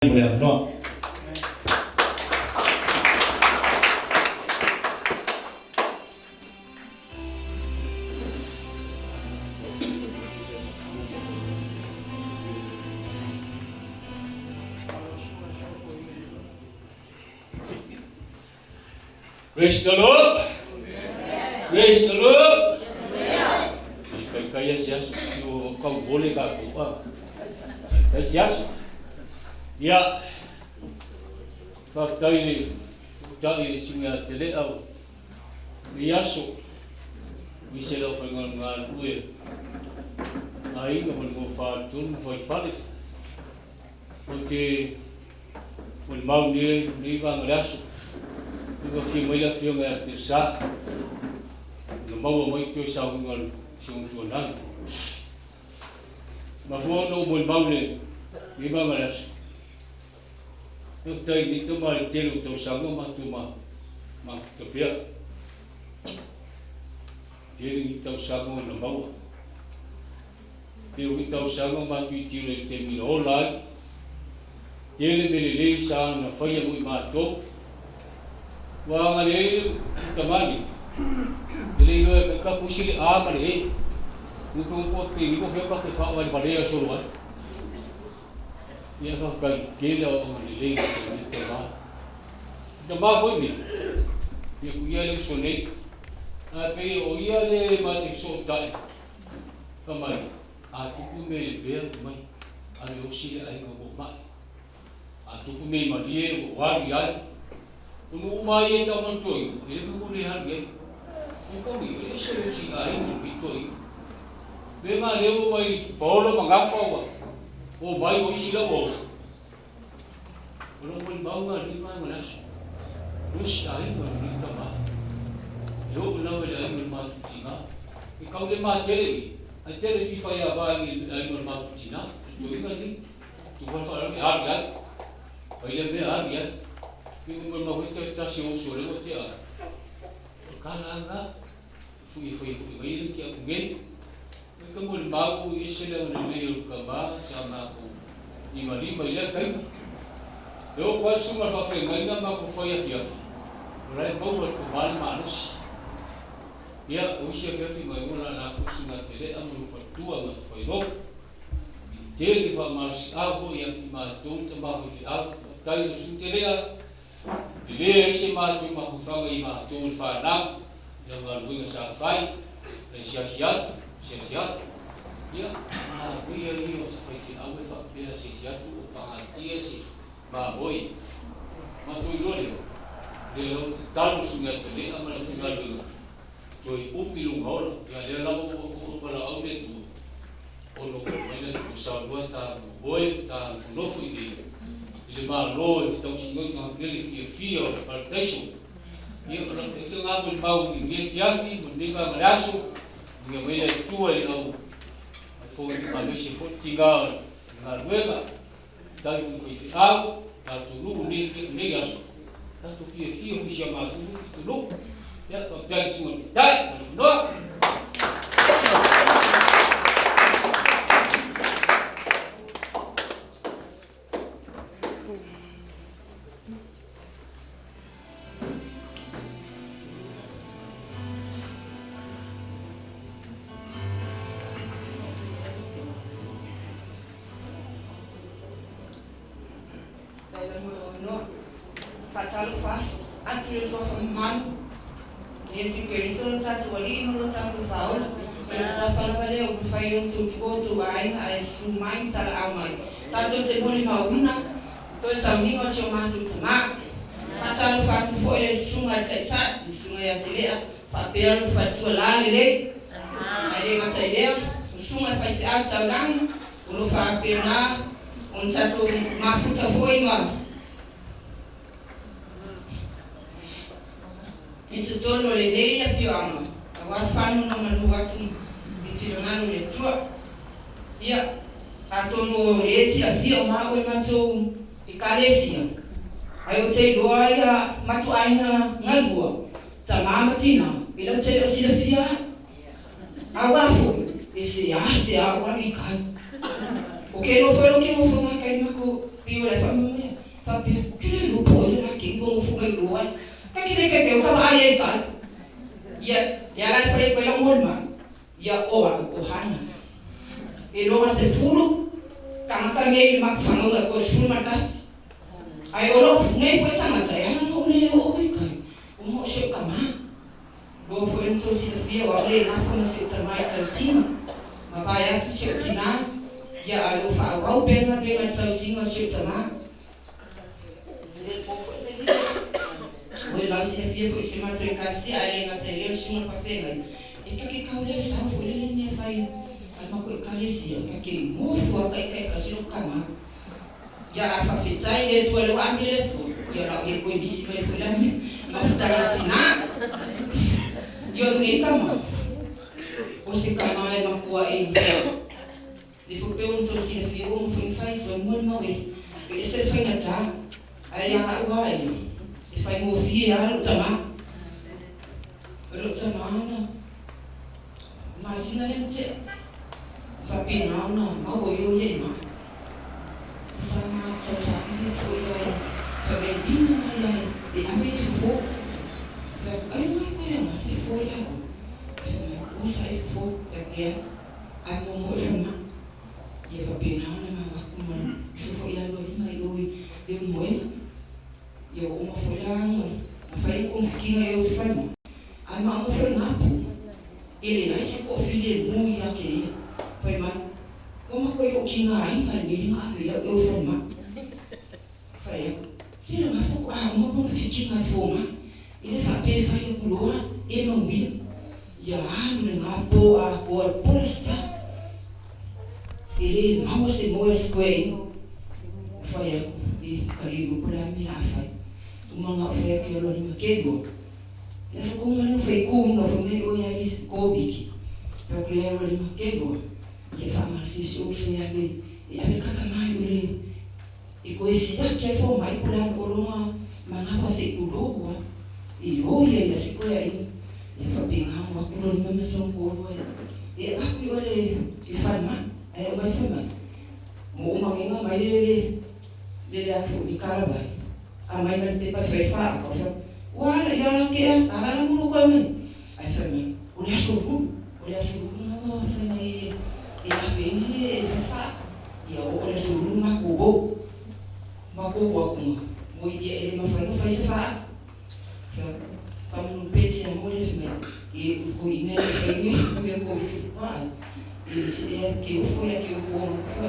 Mo le avanoa. Praise the Lord. Praise the Lord. I kai kai se aso i o kau hole ka ku a. Kai se aso. Ia. Whakatai le tai le singa te le au. I aso. I se lau whai ngā ngā ue. A inga mo mo wha tonu whai whale. O te O le mau nei, nei vanga le aso. I ua fia mai le afioga ia te Sa. Na maua mai toe sauiga o le siuga tuanai. Mafua ona ou molimau le nei vanga le aso. Faafetai i nei tama i le tele o tausaga matou ma mafuta pea. Tele ni tausaga ona maua. Tele hoki tausaga matou i tiro i le taimi na ola ai. Tele mea lelei sa na faia mo i matou. Ua agalelei le tamani. E le iloa e ka pusi le A ma le E. Upu upu pe ni ko fea pa te wha wale wale solo ai. Ia whakakai tele o agalelei te ni te ma. Te ma foi ni. Ia ku ia le uso nei. A pe o ia le ma te so tai. Ka mai, a tupu me le pea mai, a le osi le aiga ua mai. A tupu me malie ua waru i ai. O nu uma ai e tau manatua i, e le mu le haru i ai. O kau i, e se le osi a inga le pito i. Me ma leo mai paolo ma ngafa ua, o mai o isi lau o. O lo mo maunga ni ma nga aso. Osi a inga ni tama. E o na le ainga ma tutina. E kau le ma tele i. Ai tele fi whai a vai i ainga ma tutina. E to inga ni. Tu wha wha e ari ai. Ai le mea ari ai. I mo ma hui te tasi o so le o te a. O ka la nga. Fui fui fui mai le ki aku ngei. E ka mo le mau i se le ona nei o ka ma sa ma ko i ma lima i le kai. E o kwa sunga fa fe ngai nga ma ko fai afi afi. O lai mau wa ko mali malosi. Ia o isi afi afi mai o la la ko sunga te le amu pa tua ma fai ro. I te le fa malosi a ho i ati ma tō ta ma fi au. Tai o su te lea. E le ai se matou mafaufauga i matou le fanau i lau galuega sa fai, le asiasi atu, asiasi atu. Ia, manuia ia o se faifeau e faapea asiasi atu o pagatia se mamoe. Matou iloa lea, lea lava tatalo suiga talea ma le faigaluega toe umi lona ola. Ia lea lava ua ua valaau le Atua ona ua aumai le Atua saunoa ta moe ta nofonofo i inei i le Malo e tausinoi tagata le fiafia o le parataiso. Ia o le te ngā mo mau i nei fiafi mo nei vaega le aso ia mai le Atua i le au fo i malosi fo tinga o le galuega tali i fai feau tatou nuu nei nei aso tatou fiafia hui sia matou nuu i tonu. Ia faafetai susuga i le Taitai ma le avanoa. Faatalofa atu i le suafa mamalu, Iesu Keriso lo tatou Alii ma lo tatou Faaola. O le suafa lava lea ua mafai ona outou tuua outou aiga ae susu mai ma talaau mai. Tatou te molimauina toe sauniga o si o matou tama. Faatalofa atu foi i le susuga a le Taitai, le susuga ia Telea, faapea lona faletua lalelei. Ae le gata i lea, o susuga i faifeau taulagi, o lo o faapena ona tatou mafuta foi ma i totonu o lenei afioaga aua se faanonomanu atu i finagalo o le Atua. Ia, atonu o e silafia o maua e matou Ekalesia, ae ou te iloa ia matuaiga galua, tama ma tina, e lau te le o silafia ai. Aua foi, e seasea o alu i kai. O ke iloa foi lo ke nofo nga kai ma ko. Pei o le faamoemoe faapea, ou te le iloa po o ai le la kei ua nofo mai o ai. Ka ke le kai ka vaai ai tai. Ia, ia la e fai ai lau molimau. Ia o au o Hana. E loa 10 tagata nei i le matou fanauga e toe 11. Ae o lou nei foi tagata e ala ona ou le oo i tai, ona o si ou tama. Ua foi ona outou silafia aua o le nafa ma si ou tama i tausiga, mavae atu si ou tina, ia ae o lo o faaauau pea le galuega i le tausiga o si ou tama. E le po foi se lilo, ua lau silafia foi i si matou Ekalesia, ae le gata i lea o susuga i le faafeagai, e ta te tau le sau foi lele i mea fai a le matou Ekalesia, ta te nofo lava taitaitasi lou tama. Ia a faafetai i le Atua lea ua ame le Atua, ia o le a ou le toe misi mai foi la mafutaga a tina. Ia o lenei tama, o se tama e matua e le foi pei ona outou silafia ua uma foi ona fai sua molimau ese, e ese le faigata, ae ia au lava ia, e faigofie lava lou tama. O lou tama na masina lea na tea, e faapena ona maua ai o ia i mai. Sa tausaili foi ai faavailina mai ai e ave i fofo. Fai atu, ai loa koe anga se fofo ia oe. Fai mai, ua sa i fofo. Fai atu, leai, ae muamua i le falemai. Ia faapena ona mau atu ma uso foi ia lua lima i o i Leulumoega. Ia ua uma foi la ona fai togafitiga i o i le falemai. Ae maumau foi lena po, e leai se toafilemu ia te ia. Fai mai, Ua matou ou tigaina i le mea lea na ave ai au i o i le falemai. Fai atu, Se lena faatoa uma togafitiga a le fomai. E le faapea e fai atu loa e manuia. Ia alu lena po atoa i le polesita. E le maua se moe a se toeaina. Ua fai atu, E, ta le iloa po o le a le mea o le a fai. Uma ona ou fai atu ia loa lima ke lua. Le aso tonu lea na faitūina foi mai oe ia isi Koviti. Fai atu ia loa lima ke lua. Ia faamalosi si ou uso ia le e ave kaka mai o le e toe siaki ai fomai po o le a le ologa manawa se i tulou a. E oi ia ia se toeaina. Ia faapena ona o atu loa lima ma si ona toalua e avatu i oe le falemai. Ae oo mai le falemai, mo uma mai le le le a foi le kalavai aumai ma le pepa e fai faata o fai ua ala ia ala kea ala la mulo koe mai ae fai mai o le aso lulu o le aso lulu na ua fai mai e ave ina le e fai faata ia oo le aso lulu matou o matou o atu ma mo ia e le mafai ona fai se faata fai pamunu pe sia mo le fai mai e ko ina e fai ni le ko i pa e se e ke ofo ia ke o ko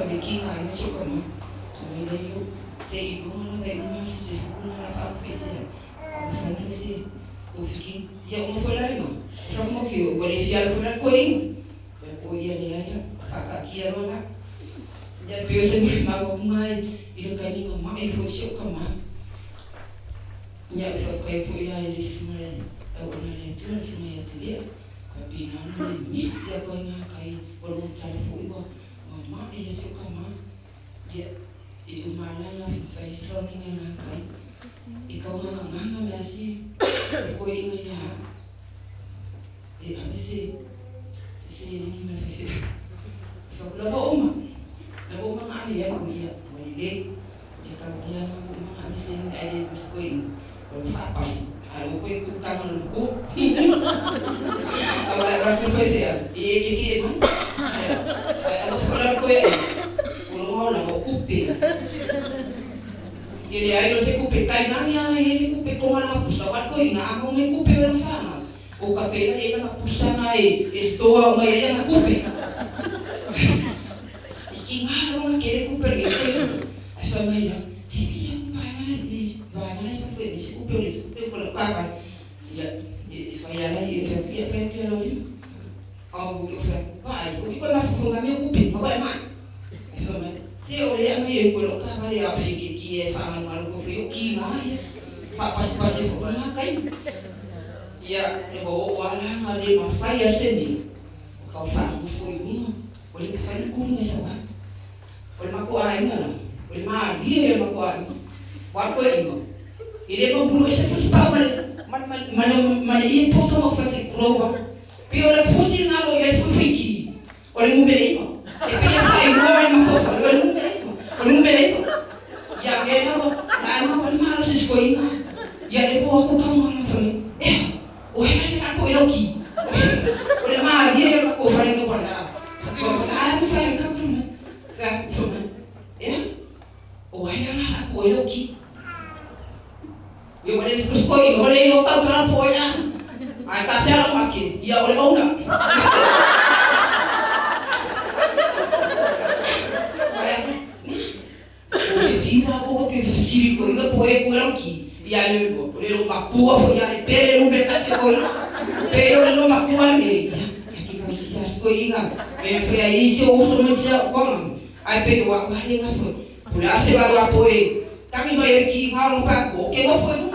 me kinga ina so ka ma mai le yo se i luga lava e uma aso 10 na la faapesia mafai na se ofiki ia uma foi la lena fa mo ke ua le fia foi la koe ia ko ia le ia faakaatia loa la ia pe o se mau mai i le taimi na mai foi si o ka ma ia e faafetai foi ia i le susuga auauna a le Atua le susuga ia Tulia faapena ona le misi atu ai ngā kai o le tala foi ua ma'i ia si o ka ma ia e uma ala na fai fesoasoani ngā kai e kaumangagaga mea se se koeina ia au e ave se se seleni ma le faifeau. Fai atu, Lava uma, lava uma na ave ai ko ia, ua lelei. Ia tautia na ua uma na ave seleni ae le se koeina, o le faapasi, ae ua toe kutaga le matua. Aua e avatu le faifeau, e ekekee mai. Ae alofa la le toeaina, o lona olaga o tupe. E leai lo se tupe tainane ana i ai le tupe tonga lana pusa, aua le toeaina a maua mai tupe o lana fanau, o ka pela i ai lana pusa na e store uma i ai ana tupe. I tiga lava ona tele tupe o lenei toeaina, ae fai mai ia, Te mea aku vaega la i vaega la i fafo e misi tupe o le isi tupe ko lau kavale. Ia, e fai ala i e fai atu, ia fai atu ia lau lima. Au i o fai atu, vaai, o ki koe mafaufauga mea o tupe, maua e mai. Ae fai mai, se o lea aumai e koe lou kavale a o fia e faamalumalu koe foi o kiga ia, faapasipasi ai foi lena taimi. Ia, e ua oo lava la na le mafai a se mea, o tau faanofo i luga, ua le mafai ona tu luga i sau atu. O le matou aiga la, o le malie ia o le matou aiga. Ua alu koe ina, e le mamulu ese fusi pau ma le ma le ma le ie poso ma ufasi tulou lava. Pei o le fusi lena o lo o i ai fuifuiki, o le numera 9. E pei e faaigoa ai matou fale, o le numera 9, o le numera 9. Ae maua ai le malosi i si toeaina. Ia le po atu tau ma fai mai, Ea, o ai la lea o le a to'e lau ki? O le malie ia o le matou fale nei ua la. Ae a mafai e tau mai. Fai atu fai mai, Ea, o ai la lea o le a to'e lau ki? Ia ua le si toeaina ua le iloa tautala po o ai la. Ae tasi lava lau make, ia o le owner. Fai atu, O le fiu lava ko ke fesili ko inga po e ko lau ki ia le lua o le lo makua fo ia le pele lu pe tasi ko inga pe o le lo makua le ia ia ki kau si as ko inga e fo ia isi o uso mai sia ko ai pe wa wa le nga fo po le ase va wa po e tangi mai e ki nga lo pa ko ke mo fo lu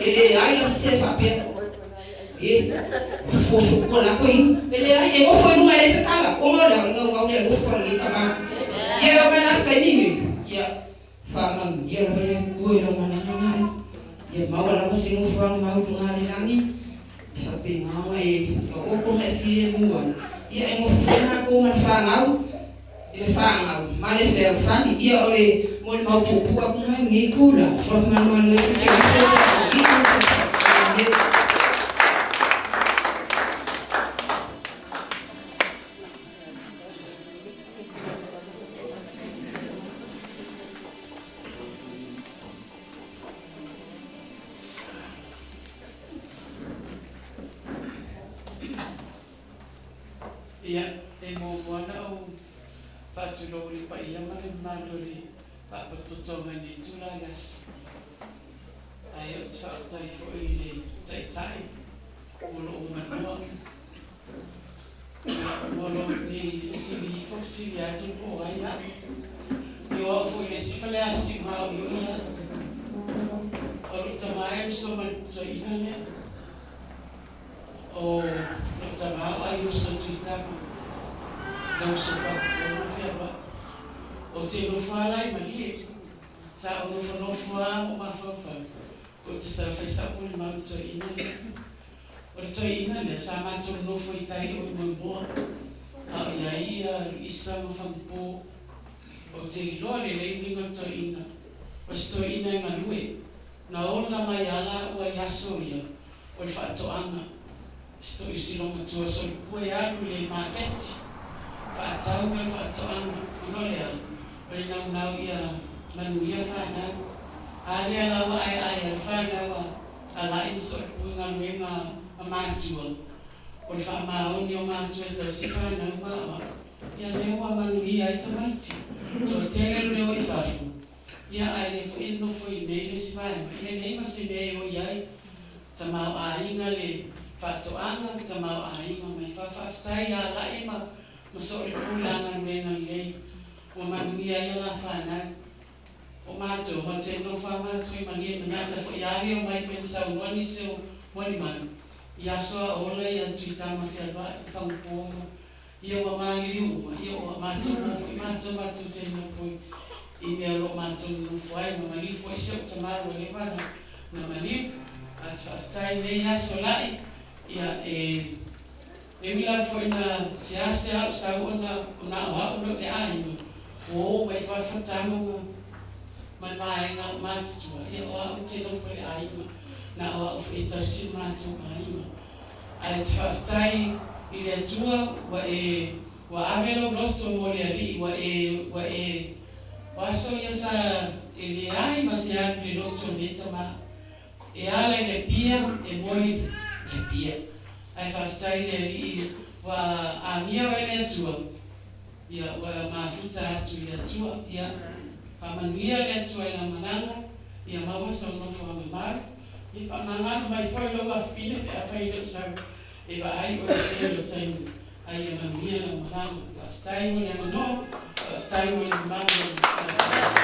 e le ai la se fa pe e fo so ko la ko inga e le ai e mo fo lu mai se kala o mo le nga nga le mo fo ngi ta ma ia o mai la kai ni ia faamanuia lava le Atua i lau malaga ai. Ia maua lava se nofoaga maualuga le lagi, e faapena ona e taoto ma e filemu ai. Ia e nofo foi matou ma le fanau, i le fanau ma le fealofani. Ia o le molimau puupuu atu lena i lenei itula. Alofa manumanuia i se Keriso o tatou Alii ma lo tatou Amene. Ia, e muamua ona ou faatulou i le paia ma le mamalu o le Faalapotopotoga i lenei itula o le aso. Ae ou te faafetai foi i le Taitai mo lou manua. Ia, mo lou nei fesili ifo fesili ane po o ai au. I o au foi i le isi faleasiu maoioi au. O lou tama e uso ma le toeaina lea. O lou tama o ai uso Tuitama, le uso faapitoa ma fealuai. Ou te nofo lava la i Malie. Sa ou nofonofo lava ma ou mafaufau, ou te sau fai sau molimau i le toeaina lea. O le toeaina lea, sa matou nofo i tai o i Moemoa, a o i ai ia Luisa ma Fagupō. Ou te iloa lelei uiga o le toeaina. O se toeaina e galue. Na ola mai lava laua i aso ia o le faatoaga. Si toʻi matua solopua e alu i le maketi, faatau mea faatoaga, ona o le a? O le naunau ia manuia fanau. A lea la ua aeae ai fanau a Ala'i ma Solopua i galuega a matua, o le faamaoni o matua e tausi fanau ma aoao, ia lea ua manuia ai tamaiti. Toatele lo leo i fafo, ia ae le foi e nofo i inei le isi vaega, ia leai ma se mea e oi ai. Tamaoaiga le faatoaga, tamaoaiga mai fa. Faafetai ia Ala'i ma ma Soolipu i la galuega lelei ua manuia ai a la fanau. O matou, matou te nofo lava matou i Malie manata foi a le omai pei ona saunoa nisi o molimau i aso a ola ia Tuitama fealuai, Fagupō ma ia ua maliliu uma, ia ua matou o foi matou matou te nofo i mea o lo o matou nonofo ai, ua maliu foi si ou tama ua leva na na maliu. A te faafetai i lenei aso laʻi, ia e e ui lava foi ina seasea ou sau ona ona o au lea o le aiga, ua o mai fafo tama ma ma le vaega o matutua, ia o au ou te nofo i le aiga, na o au foi e tausi le matou aiga. Ae te faafetai i le Atua ua e ua ave lou loto mo le Alii ua e ua e o aso ia sa e leai ma se alu i le loto o lenei tama e ala i le Apia e moe i le Apia ae faafetai i le Alii ua amia oe le Atua ia ua mafuta atu i le Atua ia faamanuia le Atua i lau malaga ia maua sou nofoaga malu. Ia faamagalo mai foi lou afifine pe afai e le o sau e vaai oe i le tele o taimi, a ia manuia lau malaga. Faafetai mo le avanoa, faafetai mo le mamalu o le Matagaluega.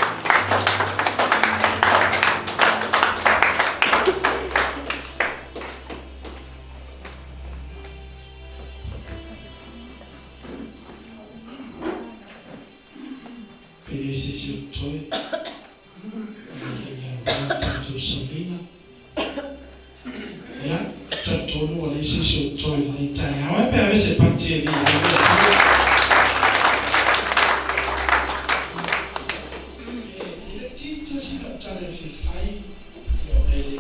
Pe i ai se isi o totoe? Ina ia alualu le tatou sauniga. Ia, talitonu ua leai se isi o totoe i lenei taeao. Ae pe ave se pati e viia ai le Atua. E le itiiti lava si lau tala e fia fai, ia ona e le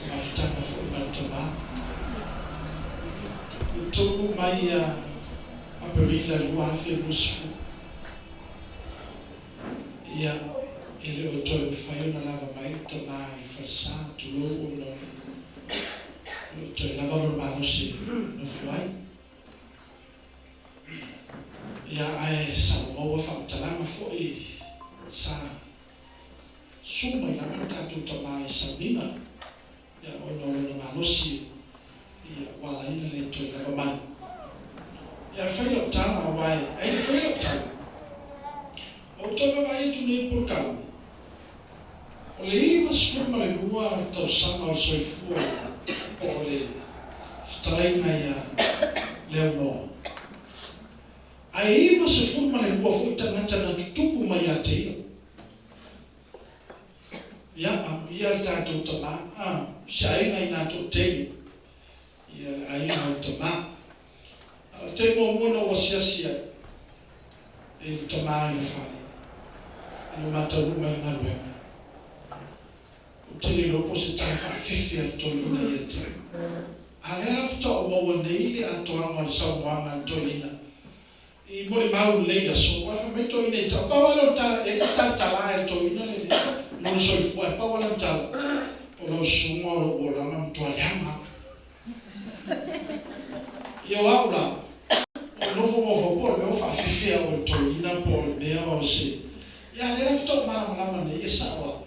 i mafutaga foi ma le tama. Ua taunuu mai ia Aperila 2020, ia e le o toe mafai ona lava mai le tama i le falesa, tulou, ona e le o toe lava lona malosi e nofo ai. Ia ae sa ou maua faamatalaga foi sa susu mai lava le tatou tama i sauniga ia ona o lona malosi ia ua ala ai ona le toe lava mai. Ia ae fai lau tala aua e ai le fai lau tala, ua ou toe vaavaai atu nei i le polokalame, o le 92 tausaga o le soifua po o le fetalaiga ia Leaunoa, ae 92 foi tagata na tutupu mai ia te ia. Ia, amuia le tatou tama, a, si aiga inā toatele, ia le aiga o le tama. A o le taimi muamua na ou asiasi ai i le tama i le fale, ina ua ma taunuu mai i le galuega, ou te le iloa po o se tala faafefe a le toeaina ia te au. A o lea la faatoa ou maua nei le atoaga o le saunoaga a le toeaina i molimau i lenei aso, aua fai mai le toeaina ia te au, pau lava lea o le tala, e le i talatala e le toeaina le lona soifua, ae pau lava lana tala, o lau susuga o lou olaga e matua leaga lava. Ia o au la, ua nofo mafaufau po o le mea ua faafefe au e le toeaina po o le mea o se. Ia a o lea la faatoa ou malamalama nei, e sao lava,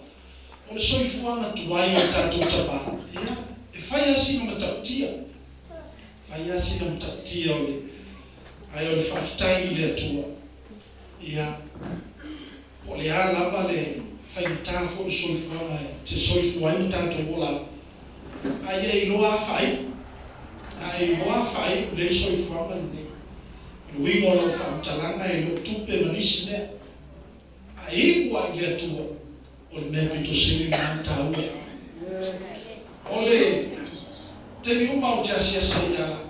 o le soifuaga tuai o le tatou tama, ia, e fai lava sina matautia, fai lava sina matautia o le, ae o le faafetai i le Atua, ia, po o le a lava le faigata foi o le soifuaga e te soifua ai ma tatou ola ai, a ia e iloa lava faaiu, a e iloa lava faaiu lelei le soifuaga lenei. O le uiga o lau faamatalaga e le o tupe ma nisi mea, a iu lava i le Atua, o le mea pito sili lena ona taua. O le taimi uma ou te asiasi ai ia Laauli,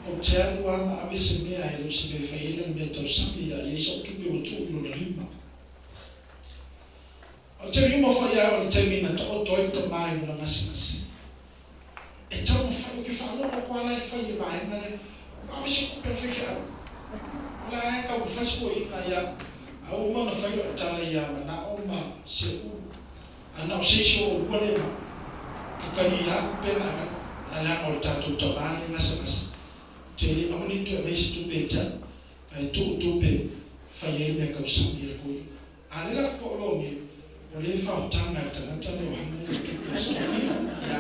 Ou te alu lava ma ave se mea e le o se mea e fai ai lana meatausami a i ai sa'u tupe ua tuu i lona lima. O le taimi uma foi lava o le taimi na taoto ai le tama i lona gasegase, e taumafai, ou te faalogo atu lava la e fai i le vaega lea, ua ave se tupe a le faifeau, o la e taumafai si toeaina ia, a ua uma ona fai lau tala ia manao ma seulu, a na o se isi o oulua lea e mau, ta talia atu pe na aumai, ae leaga o le tatou tama lea e gasegase, ou te le aua ne i toe aumai se tupe ia te au, ae tuu tupe e fai ai le mea tausami a le toeaina. A lea la faatoa ou iloa nei, o lea e faaotaga e le tagata lea o hana ia tupe a si toeaina. Ia,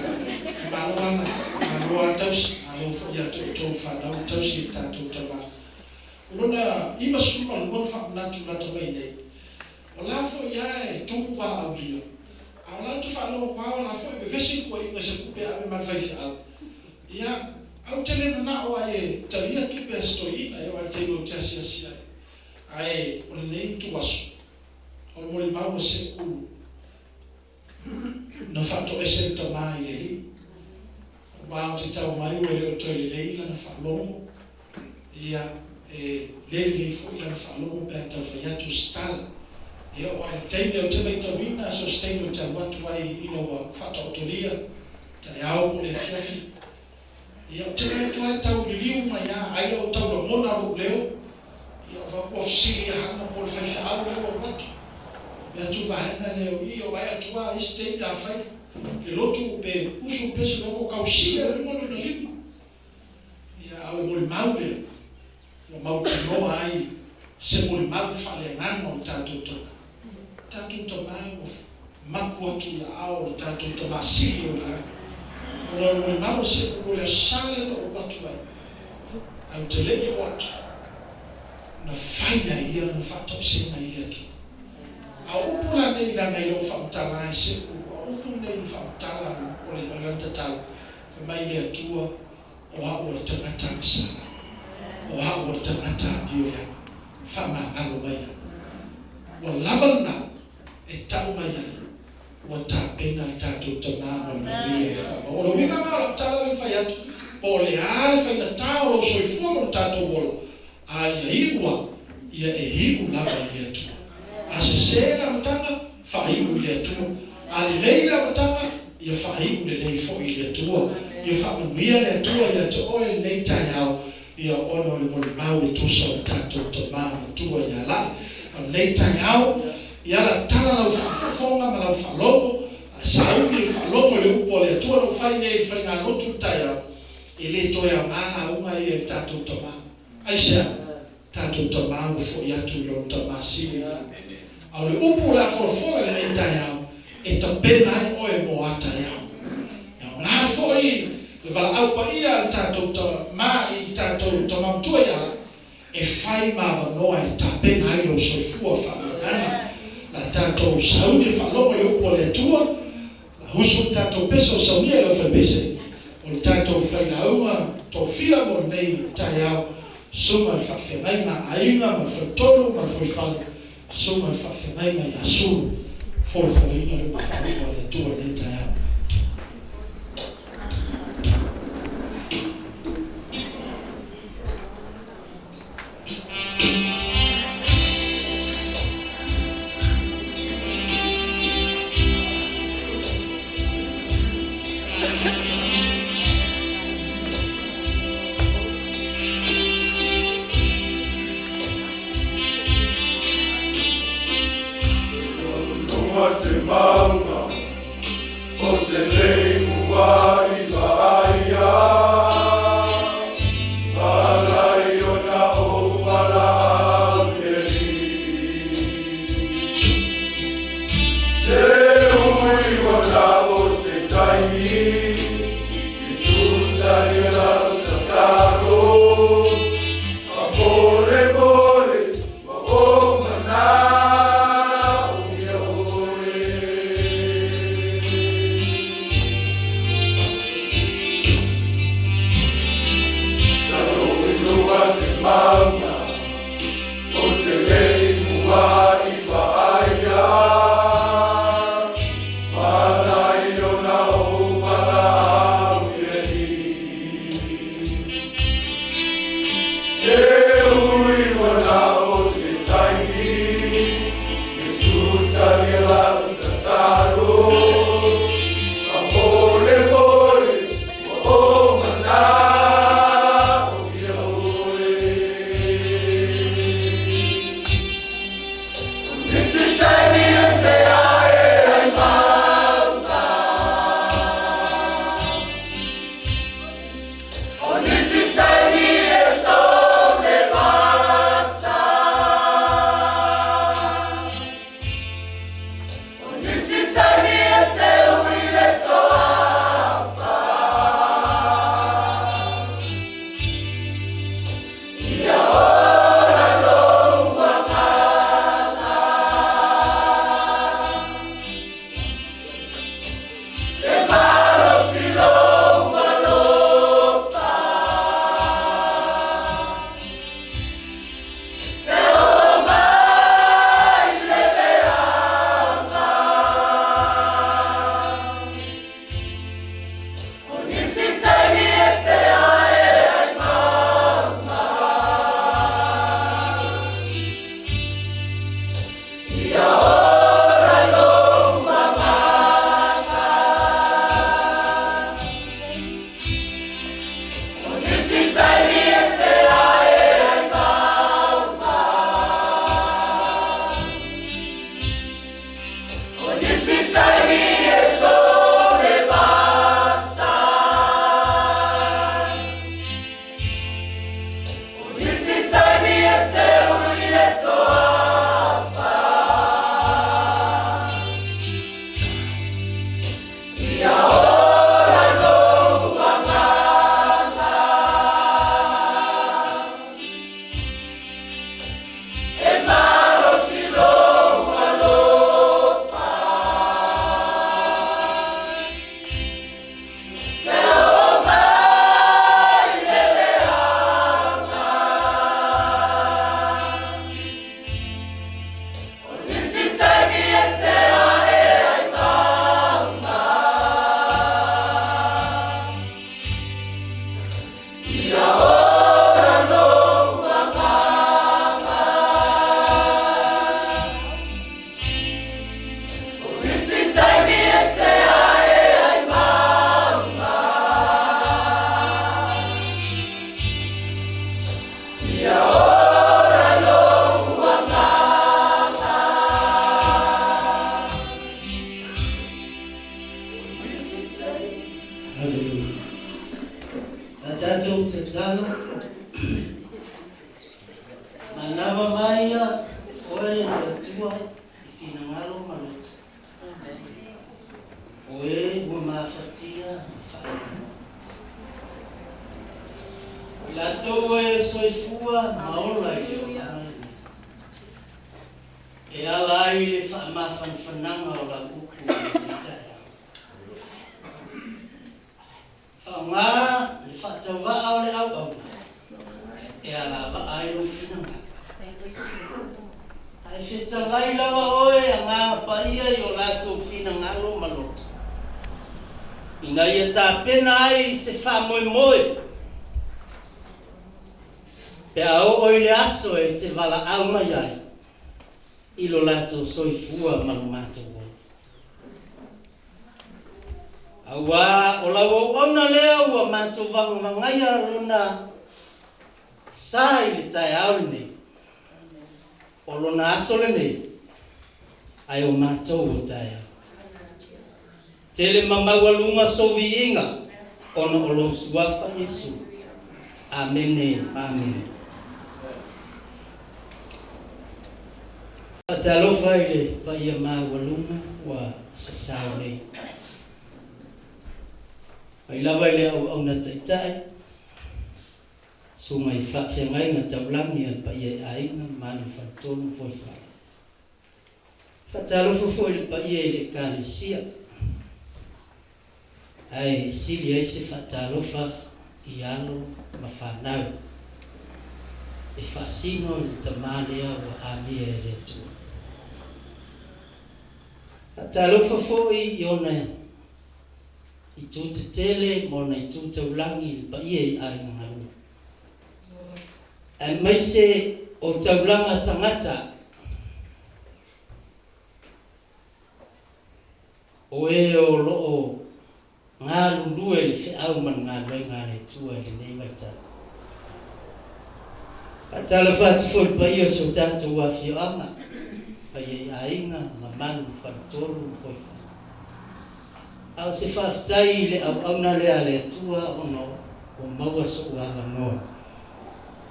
malo Hana, malo lava tausi, malo foi ia te outou fanau e tausi i le tatou tama. O lona 92 na faamanatu lata mai nei, O la foi a e tumu valaaulia, a o la ou te faalogo atu a o la foi e vevesi le toeaina i se tupe e ave ma le faifeau. Ia, ae ou te le manao ai e talia tupe a se toeaina e oo lava i le taimi ou te asiasi ai. Ae o lenei ituaso, o le molimau a Seulu, na faatoese le tama i le Alii, aua ou te tau mai ua le o toe lelei lana faalogo, ia, e le lelei foi lana faalogo pe a tau fai atu se tala. E oo lava i le taimi ou te maitauina, so o se taimi ou te alu atu ai ina ua faataotolia, taeao po o le afiafi, Ia, ou te vaai atu lava e tau liliu mai lava, ai o tau lagona lou leo. Ia, ou fai atu, ua fesili ia Hana po o le faifeau lea ua alu atu. Fai atu le vaega lea, ui, o vaai atu lava isi taimi a fai le lotu pe usu pea se logo, tau sile i luga lona lima. Ia, a o le molimau lea, ua mautinoa ai se molimau faaleagaga o le tatou tama. O tatou tama ua mapu atu i aao o le tatou Tama Sili o i le lagi. Ona o le molimau a Seulu o le Aso Sa lea na ou alu atu ai, ae ou te le i oo atu, na fai ai ia lana faatausega i le Atua. A o upu la nei leaga e le o faamatala e Seulu, a o upu nei na faamatala o lana tatalo, fai mai le Atua, O au o le tagata agasala, o au o le tagata amioleaga, faamagalo mai au. Ua lava lena e tau mai ai, ua tapena le tatou tama mo le manuia e faamau. O le uiga lena o lau tala lea na fai atu, po o le a le faigata o lou soifua ma lo tatou ola, a ia iu lava, ia e iu lava i le Atua. A sese. Sese le amataga, faaiu i le Atua. A lelei le amataga, ia faaiu lelei foi i le Atua. Ia faamanuia le Atua ia te oe i lenei taeao, ia ona o le molimau e tusa o le tatou Tama Matua ia La'i. O lenei taeao, ia alatala lau faafofoga ma lau faalogo, ae sauni e faalogo i le upu a le Atua. Na ou fai nei i le faigalotu i le taeao, e le toe aoga lauga ia i le tatou Tama. Aisea? Tatou Tama ua foi atu i Lona Tama Sili i le lagi. A o le upu o le a folafola i lenei taeao, e tapena ai oe mo a taeao. E aoga foi le valaau paia a le tatou Tama i le tatou Tama Matua ia La'i, e fai ma avanoa e tapena ai lou soifua faaleagaga. O le a tatou sauni e faalogo i le upu a le Atua, o le a usu le tatou pese o saunia e le aufaipese, o le tatou failauga tofia mo lenei taeao, Susuga i le Faafeagaiga a Aiga ma le Faletolu ma le Fuaifale, Susuga i le Faafeagaiga ia Sulu, folafolaina le upu faaupu a le Atua i lenei taeao. Se mauga o finagalo, manava mai ia oe e le Atua i finagalo ma loto. O e ua mafatia ma faailoa. O i latou e soifua ma ola i le olaga lenei. E ala ai le faamafanafanaga o lau upu i lenei taeao. Faaaoga le faatauvaa o le auauna e alavaa ai lou finagalo. Ae fetalai lava oe Agaga Paia i o latou finagalo ma loto, ina ia tapena ai i se faamoemoe pe a oo i le aso e te valaau mai ai i lo latou soifua ma lo matou ola. Auā o lau auauna lea ua matou vagavagaia lona sa i le taeao lenei, o lona aso lenei, ae o matou o taeao. Tele ma maualuga sou viiga ona o lou Suafa Iesu. Amene, amene. Faatalofa i le paia maualuga ua sasao nei. Mai lava i le auauna taitai, susuga i faafeagaiga taulagi a le paia i aiga ma malu faletolu ma foefale. Faatalofa foi i le paia i le Ekalesia, ae sili ai se faatalofa i alo ma fanau e faasino i le tama lea ua amia e le Atua. Faatalofa foi i ona itu tetele ma ona itu taulagi i le paia i aiga galue, aemaise o taulaga tagata o e o lo o galulue i le feau ma le galuega a le Atua i lenei vaitau. Faatalofa atu foi i le paia o si o tatou afioaga, paia i aiga, mamalu, faletolu ma foefale. A o se faafetai i le auauna lea a le Atua ona ua maua so'u avanoa.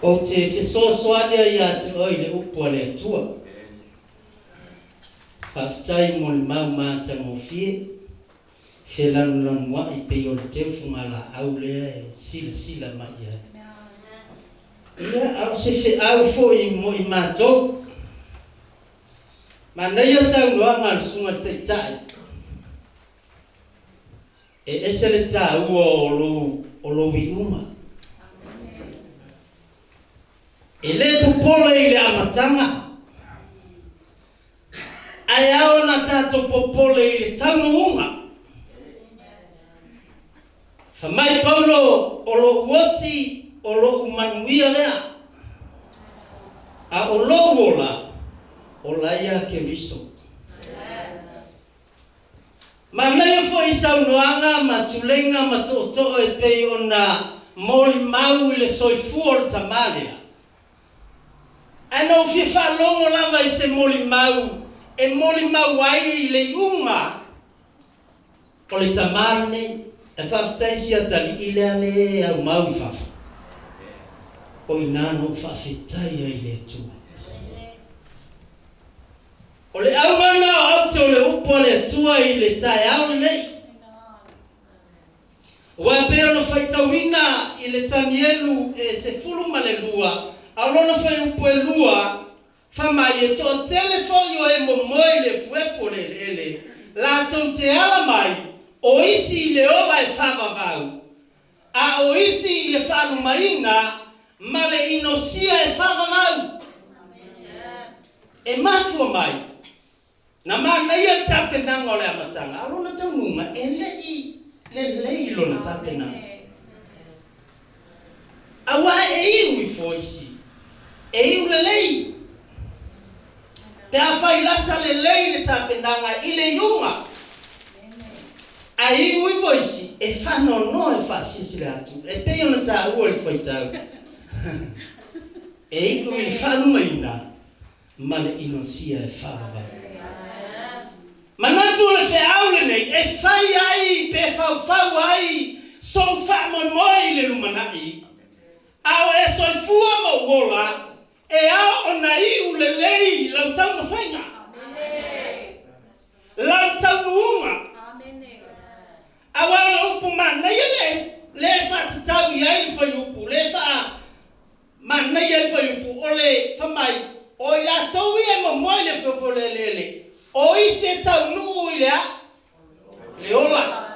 Ou te fesoasoani ai ia te oe i le upu a le Atua. Faafetai mo le mau matagofie, felanulanua'i pei o le teufuga-laau lea e silasila mai i ai. Ia, a o se feau foi mo i matou. Manaia saunoaga a le Susuga i le Taitai, e ese le taua o lou, o lou iuga. E le popole i le amataga, ae ao ona tatou popole i le taunuuga. Fa mai Paulo, O lou oti, o lou manuia lea, a o lou ola, ola ia Keriso. Manaia foi saunoaga ma tuleiga ma tootoo e pei ona molimau i le soifua o le tama lea. Ae na ou fia faalogo lava i se molimau e molimau ai i le iuga O le tama lenei, e faafetai si atalii lea le aumau i fafo. O i ina na ou faafetai ai i le Atua. O le auga lena o aute o le upu a le Atua i le taeao lenei. Aua e pei ona faitauina i le Tanielu e 12, a o lona fuaiupu e 2, Fa mai e toatele foi o e momoe i le efuefu o le eleele, latou te ala mai, o isi i le ola e faavavau, a o isi i le faalumaina ma le inosia e faavavau. E mafua mai, na manaia le tapenaga o le amataga, a o lona taunuuga e le i lelei lona tapenaga. Aua e iu ifo isi, e iu lelei. Pe afai lasa lelei le tapenaga i le iuga, ae iu ifo isi, e faanoanoa e faasilasila atu, e pei ona taua i le faitau, e iu i le faalumaina ma le inosia e faavavau. Manatu o le feau lenei e fai ai pe faufau ai sou faamoemoe i le lumanai, A o e soifua ma ou ola, e ao ona iu lelei lau taumafaiga, lau taunuuga. Aua o le upu manaia lea le faatatau i ai le fuaiupu, le faa manaia ai le fuaiupu, o le famai, o i latou ia e momoe i le efuefu o le eleele, o isi e taunuu i le a? Le ola.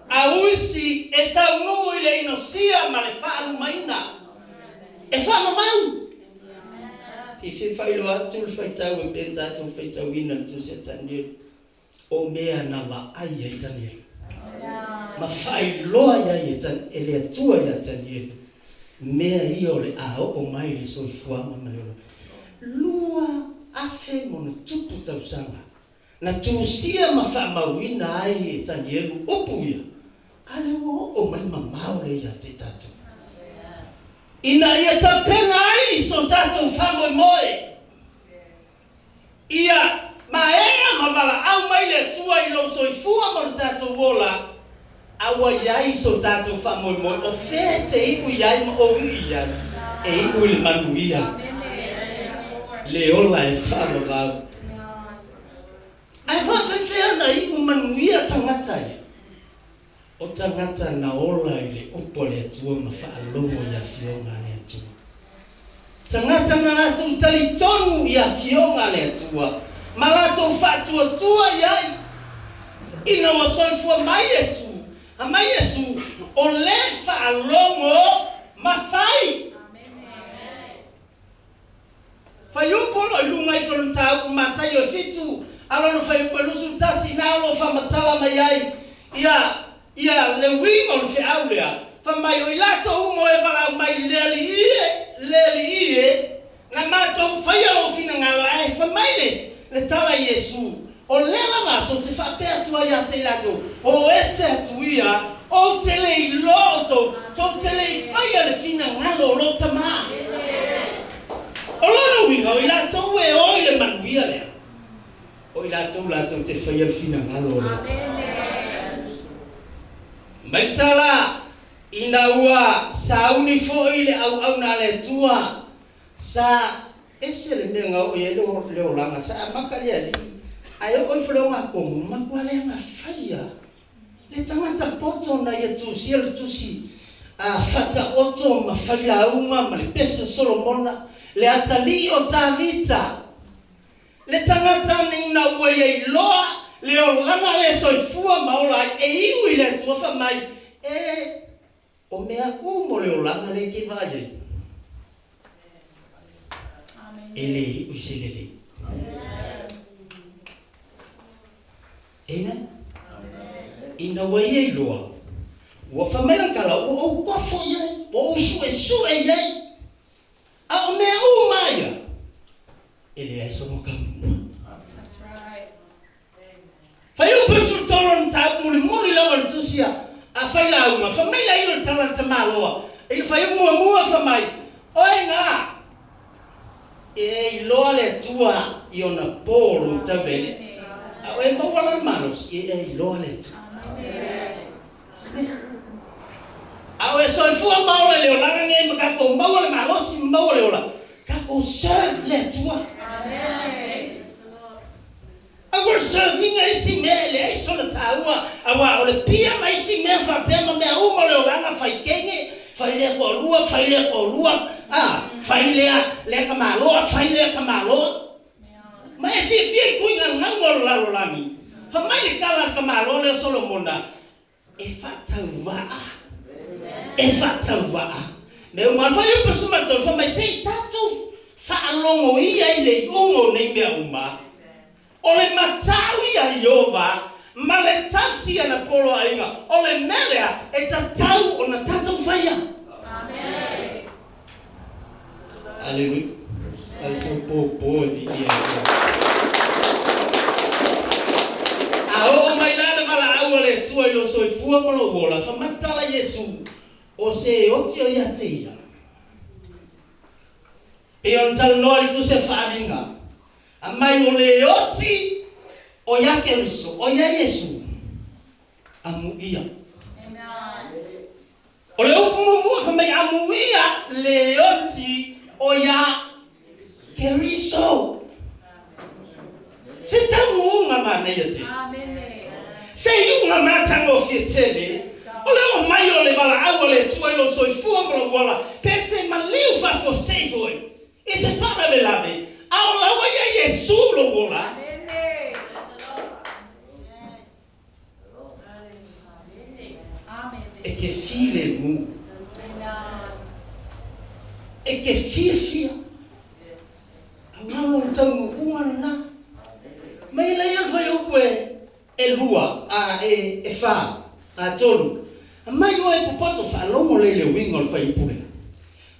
A o isi e taunuu i le inosia ma le faalumaina. E faavavau. Fiafia e faailoa atu le faitau e pei ona tatou faitauina i le Tusi a Tanielu. O mea na vaai ai Tanielu ma faailoa i ai e le Atua iā Tanielu mea ia o le a oo mai i le soifuaga ma le olaga. 2000+ tausaga na tusia ma faamauina ai e Tanielu upu ia, a lea ua oo mai le mamao lea ia te tatou. Ina ia tapena ai so tatou faamoemoe. Ia maea ma valaau mai le Atua i lou soifua ma lo tatou ola, a ua i ai so tatou faamoemoe, o fea e te iu i ai ma ou iu i ai? E iu i le manuia, le ola e faavavau. Ae faafefea ona iu manuia tagata ia? O tagata na ola i le upu a le Atua ma faalogo i afioga a le Atua. Tagata na latou talitonu i afioga a le Atua ma latou faatuatua i ai. Ina ua soifua mai Iesu, a mai Iesu, o le faalogo ma fai. Fuaiupu o lo o i luga ifo o le mataupu Mataio e fitu, a lona fuaiupu e 21, ina o lo o faamatala mai ai ia, ia le uiga o le feau lea, fai mai, O i latou uma o e valaau mai, Le Alii e, le Alii e, na matou faia lou finagalo, ae fai mai le, le tala i Iesu, O lea lava aso ou te faapea atu ai ia te i latou, O ese atu ia, ou te le iloa outou, tou te le i faia le finagalo o lou Tama. O lona uiga, o i latou e o i le manuia lea, o i latou latou te faia le finagalo o le Atua. Mai le tala, Ina ua sauni foi le auauna a le Atua, Sa ese le mea na oo i ai le olaga, sa amata i le alii, ae oo ifo le ogatotonu, matua leaga faia le tagata poto na ia tusia le tusi a Faataoto ma Failauga ma le pese o Solomona, le atalii o Tavita, le tagata ina ua ia iloa le olaga le soifua ma ola ai, e iu i le Atua fai mai, E O mea uma o le olaga lea e te vaai ai, e le iu i se lelei. Amen. Ina ua ia iloa, ua fai mai lana tala, ua ou tofo i ai, ua ou suesue i ai. A o mea uma ia, e leai sona taunuuga. Faiupu e 13 o le mataupu mulimuli lava o le tusi a Failauga, fai mai laia o le tala a le tamaloa i le fuaiupu muamua, fai mai, Oe gā, e iloa le Atua i ona po o lou taulele, a oe maua la le malosi, e iloa le Atua. A o e soifua ma ola i le olaga nei ma tatou maua le malosi ma maua le ola, tatou serve le Atua. Aua le serve ina isi mea e leai sona taua, aua o le pia ma isi mea faapea ma mea uma o le olaga, fai teine, fai lea toalua, fai lea toalua, a, fai lea, lea tamaloa, fai lea tamaloa. Ma e fiafia i tuiga gauga o le lalolagi. Fai mai le tala a le tamaloa lea o Solomona, E faatauvaa, e faatauvaa. Mea uma, fai upu 13, fai mai, se i tatou faalogo ia i le iuga o nei mea uma, o le matau ia Ieova ma le tausi i ana poloaiga, o le mea lea e tatau ona tatou faia. Aleluia. A o se popo e viia ai le A oo mai la le valaau a le Atua i lou soifua ma lou ola, fai mai tala Iesu, O se e oti o ia te ia. Pei ona talanoa i le tusi a Faaaliga, Aumai o le oti o ia Keriso, o ia Iesu, amuia. O le upu muamua fai mai amuia le oti o ia Keriso. Se taunuuga manaia tele. Se iuga matagofie tele. O le oo mai o le valaau a le Atua i lou soifua ma lou ola, pe te maliu faafuasei foi i se faalavelave, a o laua ia Iesu lou ola. E te filemu. E te fiafia. Aua lou taunuuga lena. Mai lea le fuaiupu e elua, a e efa, a tolu. Mai oe popoto faalogo lea i le uiga o le fuaiupu lea.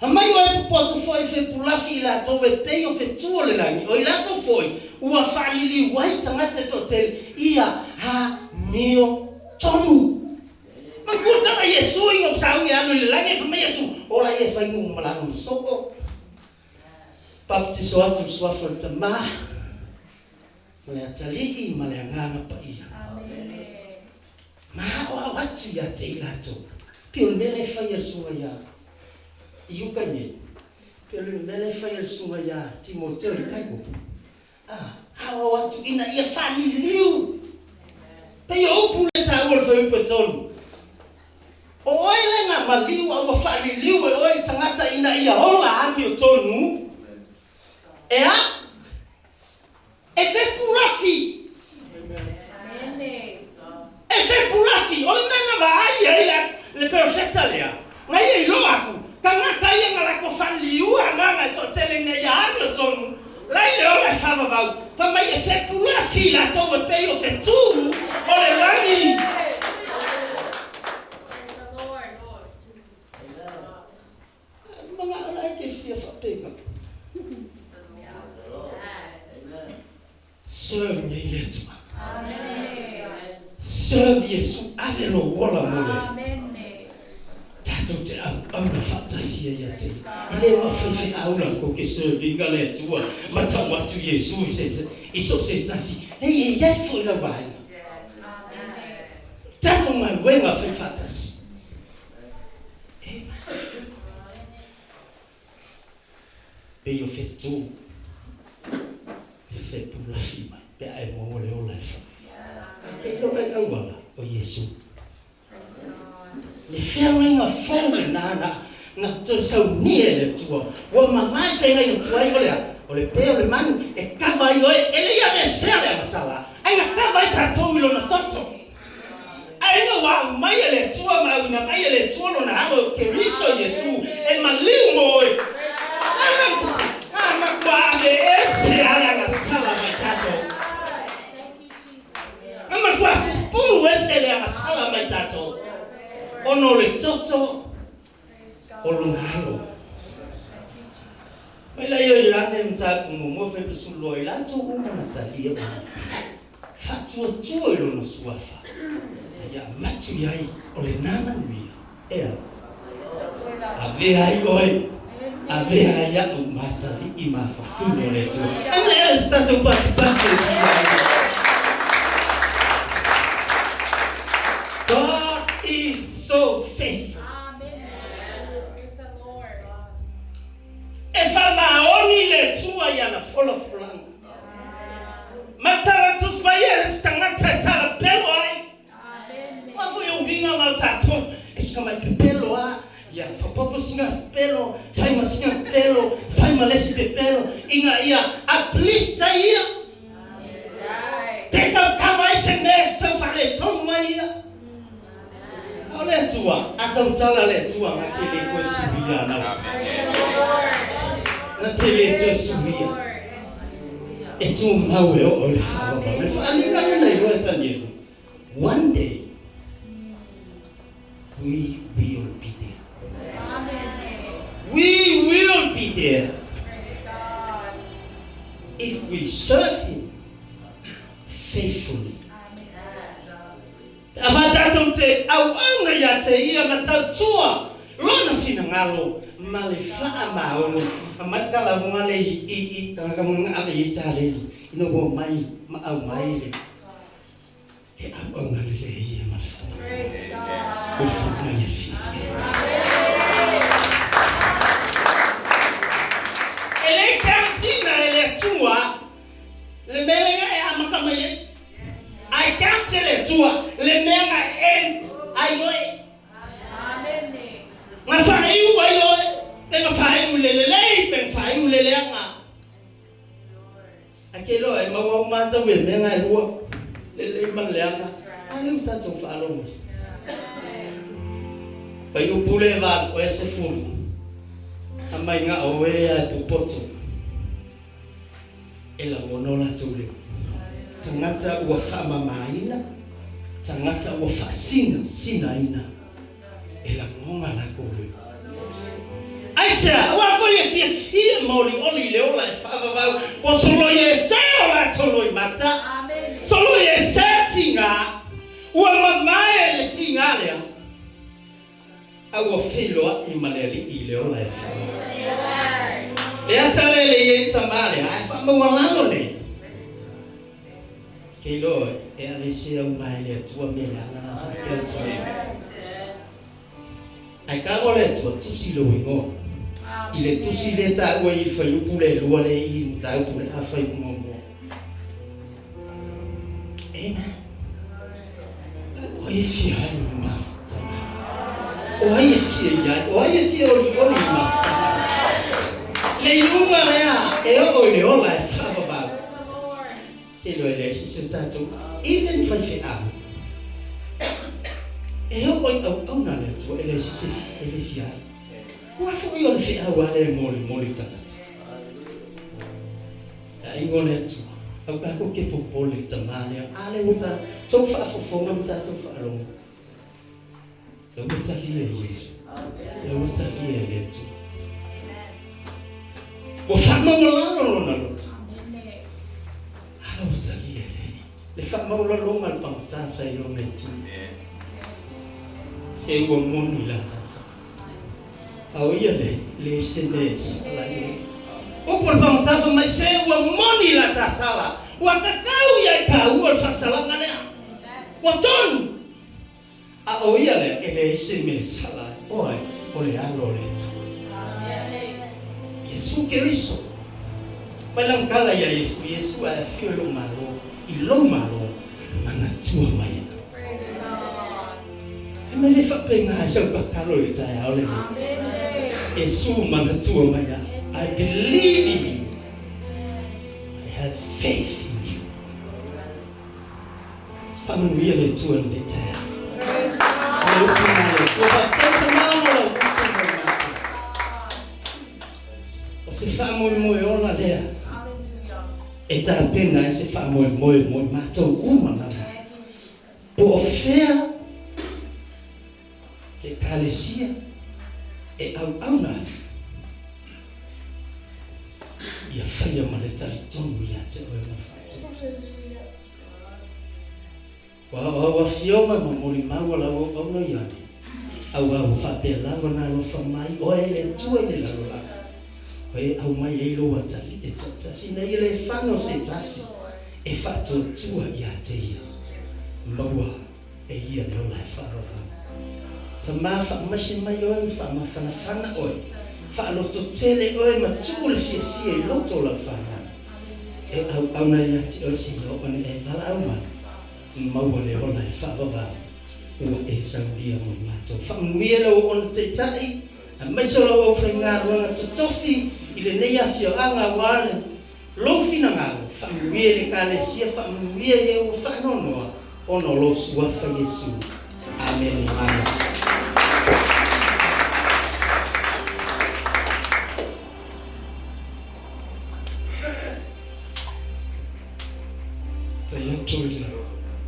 Amai oe popoto foi fepulafi i latou e pei o fetu o le lagi, o i latou foi ua faaliliu ai tagata e toatele, ia ha mio tonu. Manatua tala Iesu i ngau sauni e alu i le lagi, e fai mai Iesu, Ola ia e fai nuu malaga ma soo. Baptiso atu i le suafa o le Tama, ma le Atalii, ma le Agaga Paia. Ma aoao atu ia te i latou. Pei o le mea lea e fai e le susuga ia i uka nei. Pei o le mea lea e fai e le susuga ia Timoteo i tai upu. A, aoao atu ina ia faaliliu. Pei o upu lea e taua i le fuaiupu e tolu. O oe lea na maliu a ua faaliliu e oe le tagata ina ia ola amiotonu. E a? E fepulafi. E fepulafi. O le mea na vaai ai le, le perofeta lea, na ia iloa aku, tagata ia na lako faaliliua agaga e toatele ina ia amiotonu, la i le ola e faavavau, fai mai e fepulafi latou e pei o fetu o le lagi. Manao la e te fia faapena. Serve nei le Atua. Serve Iesu, ave lou ola mo le. Tatou te auauna faatasi ai ia te ia. E le ma faifeau latou ke serve ina le Atua ma tau atu Iesu i se i so o se tasi. Nei e iai foi lau vaega. Tatou galuega fai faatasi. Pei o fetu e fepulafi mai pe a e maua le ola e fai. Ae ke iloa i auala o Iesu. Le feagaiga fou lena na na toe saunia e le Atua. Ua mavae feagaiga tuai o le a? O le pe o le manu e kava ai oe, e le i aveesea le agasala, ae na kava ai tatou i lona toto. Ae ina ua aumai e le Atua ma auina mai e le Atua Lona Alo, Keriso Iesu, e maliu mo oe, a matua aveese lava le agasala mai tatou. Na matua pupulu ese le agasala mai tatou, ona o le toto o Lona Alo. Mai laia o Ioane mataupu muamua fai 12, i latou uma na talia mai. Faatuatua i lona suafa, a ia avatu i ai o lena manuia, ea, avea ai oe, avea ai a'u ma atalii ma fafine o le Atua. Aina ea se tatou patupatu e fia ai. God is so faithful. E faamaoni le Atua i ana folafolaga. Matara tus mai e se tagata e talapelo ai. Aua foi o uiga ma o tatou e sika mai pepelo a ia fapopo singa pepelo, fai ma singa pepelo, fai ma lesi pepelo ina ia uplift ai ia. Pe tautau ai se mea e tau faaletonu ai ia. A o le Atua, a tautala le Atua na te le toe suia nau. Na te le toe suia. E tumau e oo i le faavavau. Le faaaliga lea na iloa e Tanielu, One day, we will be there. We will be there if we serve him faithfully. Pe afai tatou te auauna ia te ia ma tautua lona finagalo ma le faamaoni, mai ka lavoga le i i i tagata mo nga ave i taleni ina ua mai ma aumai le le auauna le le ia ma le faamaoni. O le faamaoni ia le fiafia. amata mai ai. Ae count e le Atua le mea na end ai oe. Na faaiu ai oe, pe na faaiu i le lelei, pe na faaiu i le leaga. Ae ke iloa e maua uma lava tau e mea na e lua, lelei ma le leaga. A lea ua tatou faalogo ai. Fuaiupu le 8, oe 10, Amai na o e a e popoto. E lagona o latou leo. Tagata ua faamamaina, tagata ua faasina, sinaina, e lagona lakou leo. Aisea? Aua foi e fiafia ma olioli i le ola e faavavau, ua soloiesea o latou loimata, soloiesea tiga, ua mamae le tiga lea. A ua feiloai ma le Alii i le ola e fai. Le ata lea le i ai tama lea, ae faamaualalo nei. Ke iloa e aveesea uma ai le Atua mea leaga la sa ke Atua. Ae kago le Atua tusi lou igoa. I le tusi lea taua i le fuaiupu le lua le i mataupu le a fuaiupu muamua. Amen. O ai e fia alu i le mafutaga? O ai e fia i ai? O ai e fia olioli i le mafutaga? Le iuga lea e oo i le ola e faavavau. Ke iloa e leai se isi o tatou i le ni faifeau e oo i auauna a le Atua e leai se isi e le fia alu. Ua foi o le feau a lea e molimoli tagata. Le aiga o le Atua, au tatou ke popole i le tama lea, a lea ua tatou faafofoga ma tatou faalogo, lea ua talia e Iesu, lea ua talia e le Atua. Ua faamaualalo lona loto, a lea ua talia e le Alii. Le faamaualaloga le pagota sa i lona itu. Se ua moni la tasa. A o ia le le se mea e sala ai oe. Upu o le pagota fai mai, Se ua moni la ta sala, ua tatau ia i tāua le faasalaga lea. Ua tonu! A o ia lea, e leai se mea e sala ai oe, o le Alo o le Atua. Iesu Keriso. Mai laugala iā Iesu, Iesu ae afio i lou Malo, i lou Malo, manatua mai au. He mea le faapena ai sau tatalo i le taeao lenei. Iesu manatua mai au. I believe in you. I have faith in you. Faamanuia le Atua i lenei taeao. O le upu lena a le Atua. Faafetai tama mo lau upu mo le matou. O se faamoemoe ola lea e tapena ai se faamoemoe mo i matou uma lava. Po o fea le Ekalesia e auauna ai, ia faia ma le talitonu ia te oe ma le faatuatua. Ua au afioga ma molimau a lau auauna i ane, auā ua faapea lava ona alofa mai oe e le Atua i le lalolagi, oe e aumai ai lou atalii e toatasi ina ia le fano se tasi e faatuatua ia te ia, maua e ia le ola e faavavau. Tama, faamaise mai oe ma faamafanafana oe, faalototele oe ma tuu le fiafia i loto o lau fanau. E auauna ia te oe seia oo ane e valaau mai, maua le ola e faavavau ua e saulia mo i matou. Faamanuia lau oona taitai, aemaise o lau aufaigaluega totofi i lenei afioaga aua le lou finagalo. Faamanuia i le Ekalesia, faamanuia i e ua faanoanoa ona o lou Suafa Iesu. Amene. Amene. Tai atu i le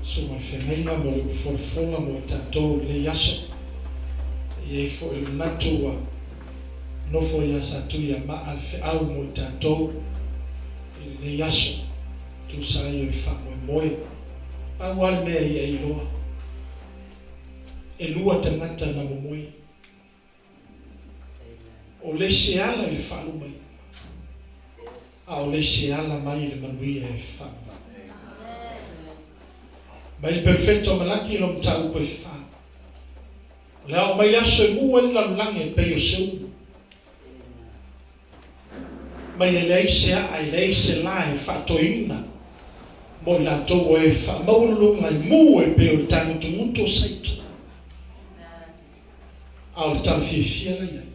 Susuga i le Feagaiga mo le folafola mo i tatou i lenei aso. E i ai foi le manatu ua nofo ia Satuiamaa le feau mo i tatou i lenei aso, tusa ai o le faamoemoe. Pau lava le mea ia e iloa, e lua tagata na momoe. O le isi e ala i le faalumaina, a o le isi e ala mai i le manuia e faavavau. Mai le Perofeta o Malaki i lona mataupu e fa, O le a oo mai le aso e mu ai le lalolagi e pei o se umu, mai e leai se aa, e leai se la e faatoeina. Mo i latou o e faamaualuluga i mu e pei o le tagutugutu o saito. A o le tala fiafia la i ai,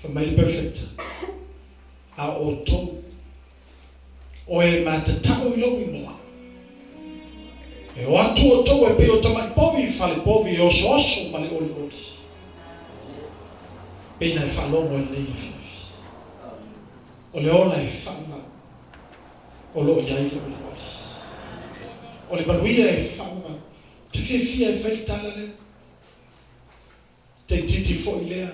fai mai le Perofeta, A o outou, o e matatau i lou igoa, e o atu outou e pei o tamai povi i fale povi e osooso ma le olioli. Pei na e faalogo i lenei afiafi. O le ola e faavavau o lo o i ai le olioli. O le manuia e faavavau. Ou te fiafia e fai le tala lea. Teititi foi lea.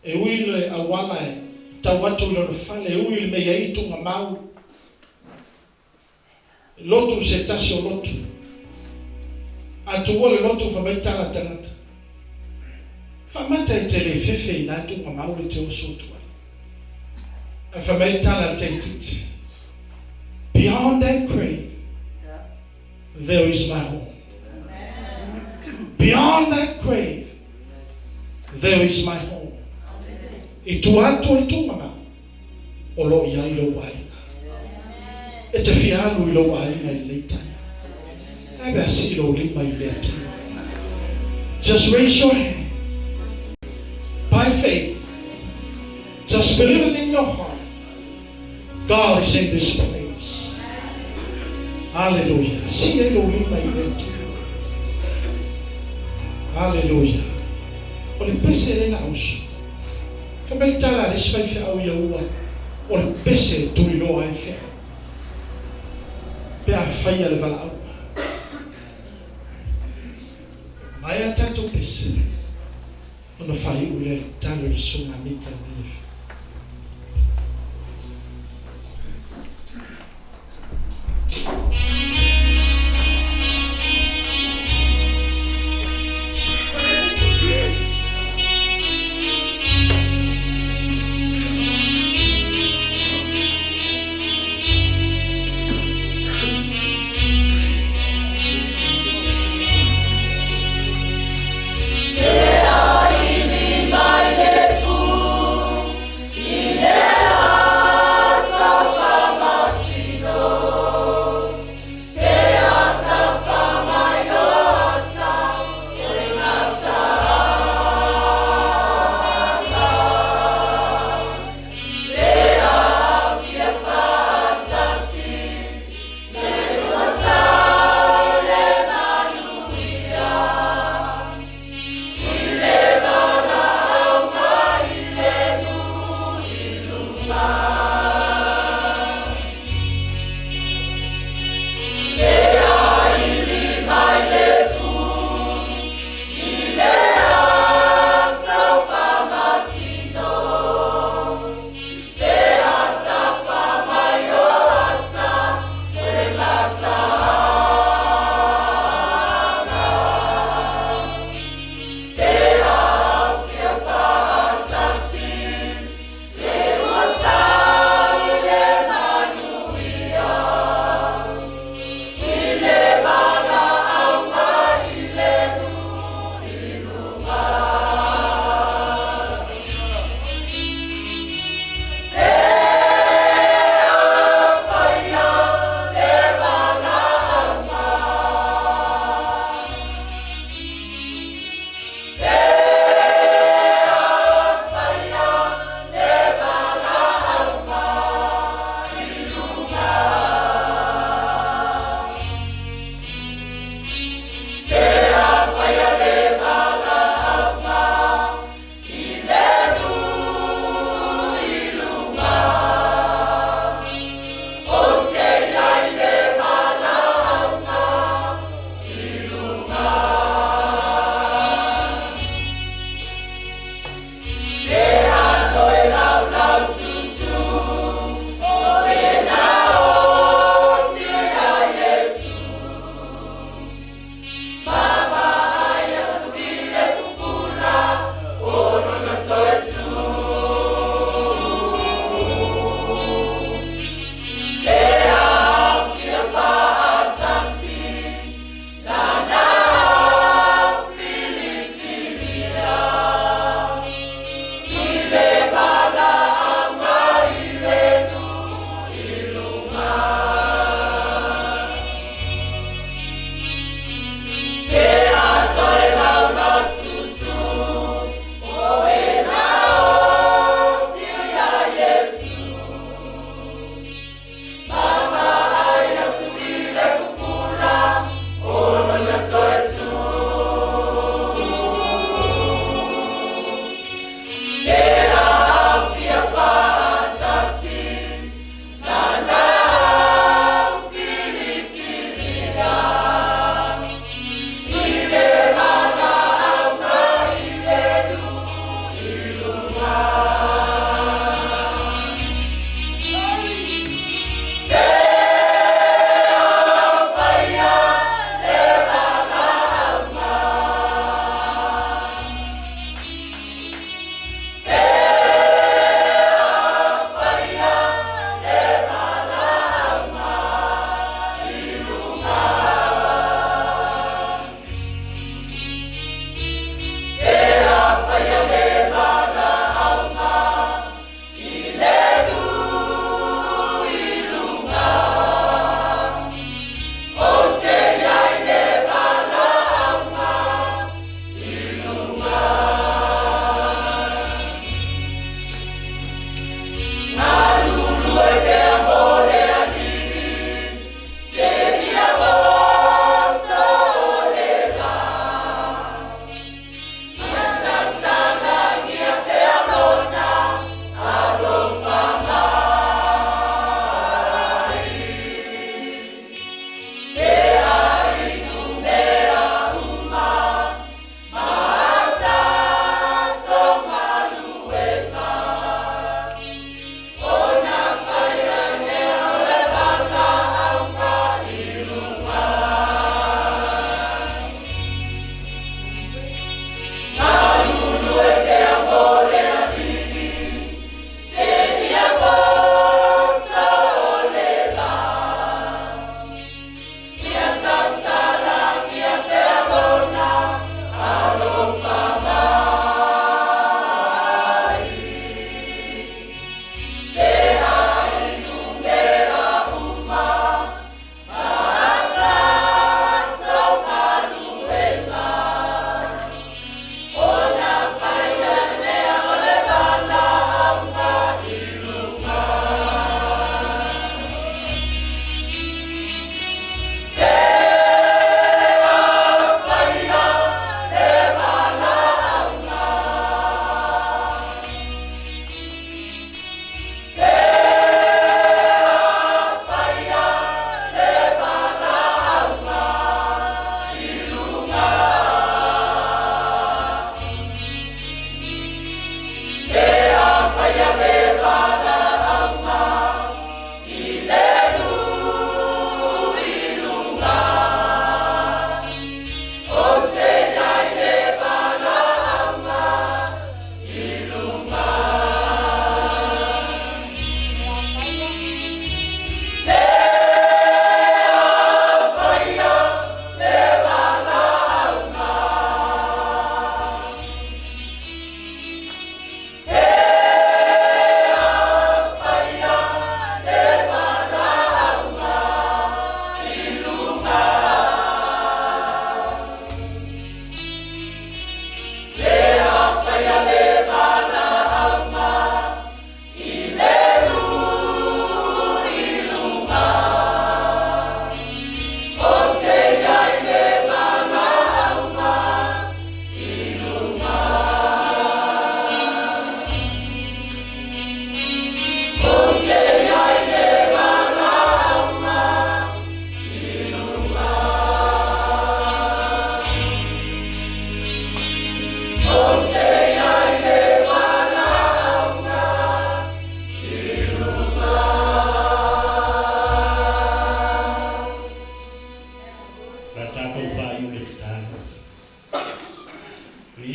E ui le auala e tau atu i lona fale, e ui i le mea e i ai tuugamau. E lotu se tasi o lotu. A tuua le lotu fai mai tala a tagata, Faamata e te le fefe i na tuugamau e te oso atu ai. Ae fai mai le tala a le teititi, Beyond that grave, there is my home. Beyond that grave, there is my home. I tua atu o le tuugamau, o lo o i ai lou aiga. E te fia alu i lou aiga i lenei taeao. Ae pe a sii lou lima i le Atua. Just raise your hand by faith. Just believe it in your heart. God is in this place. Hallelujah. Sii ai lou lima i le Atua. Hallelujah. O le pese lea na uso. Fai mai le tala a le isi faifeau ia ua, o le pese e tuliloa ai feau pe a faia le valaauga. Maea le tatou pese ona faaiu lea i le tatalo i le Susuga a Mika lenei afiafi.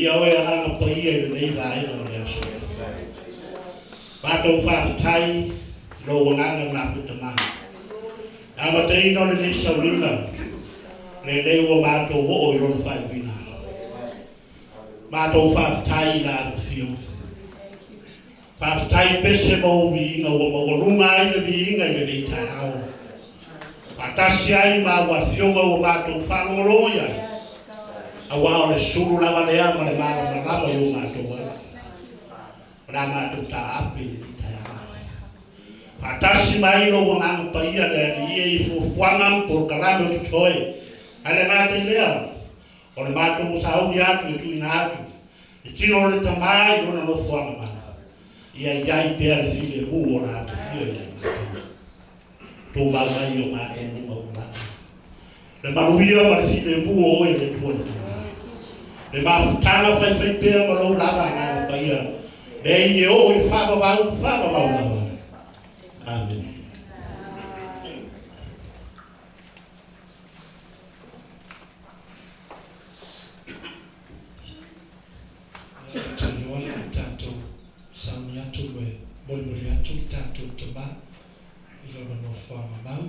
Viia oe Agaga Paia i lenei vaega o le aso. Matou faafetai i lou agaga mafutamā. Le amataina o lenei sauliga, lenei ua matou oo i lona faaiuina. Matou faafetai i la afifio. Faafetai i pese ma ou viiga ua maualuga ai le viiga i lenei taeao. Faatasi ai ma au afioga ua matou faalogologo i ai, aua o le sulu lava lea ma le malamalama i o matou ala. O le a matou taape i lenei taeao. Faatasi mai lou Agaga Paia le Alii e i fuafuaga ma polokalame o totoe. Ae le gata i lea, o le matou sauni atu e tuuina atu le tino o le Tama i lona nofoaga mana, ia i ai pea le filemu o la atofia ia i matou. Tumau mai i o matou luma ua lava. Le manuia ma le filemu o oe le Atua le Tama. Le mafutaga faifaipea ma lou lava Agaga Paia, lea e oo i le faavavau, faavavau lava. Amene. Ia, ou te iloa o le a tatou sauni atu ma e molimoli atu le tatou Tama i Lona nofoaga mau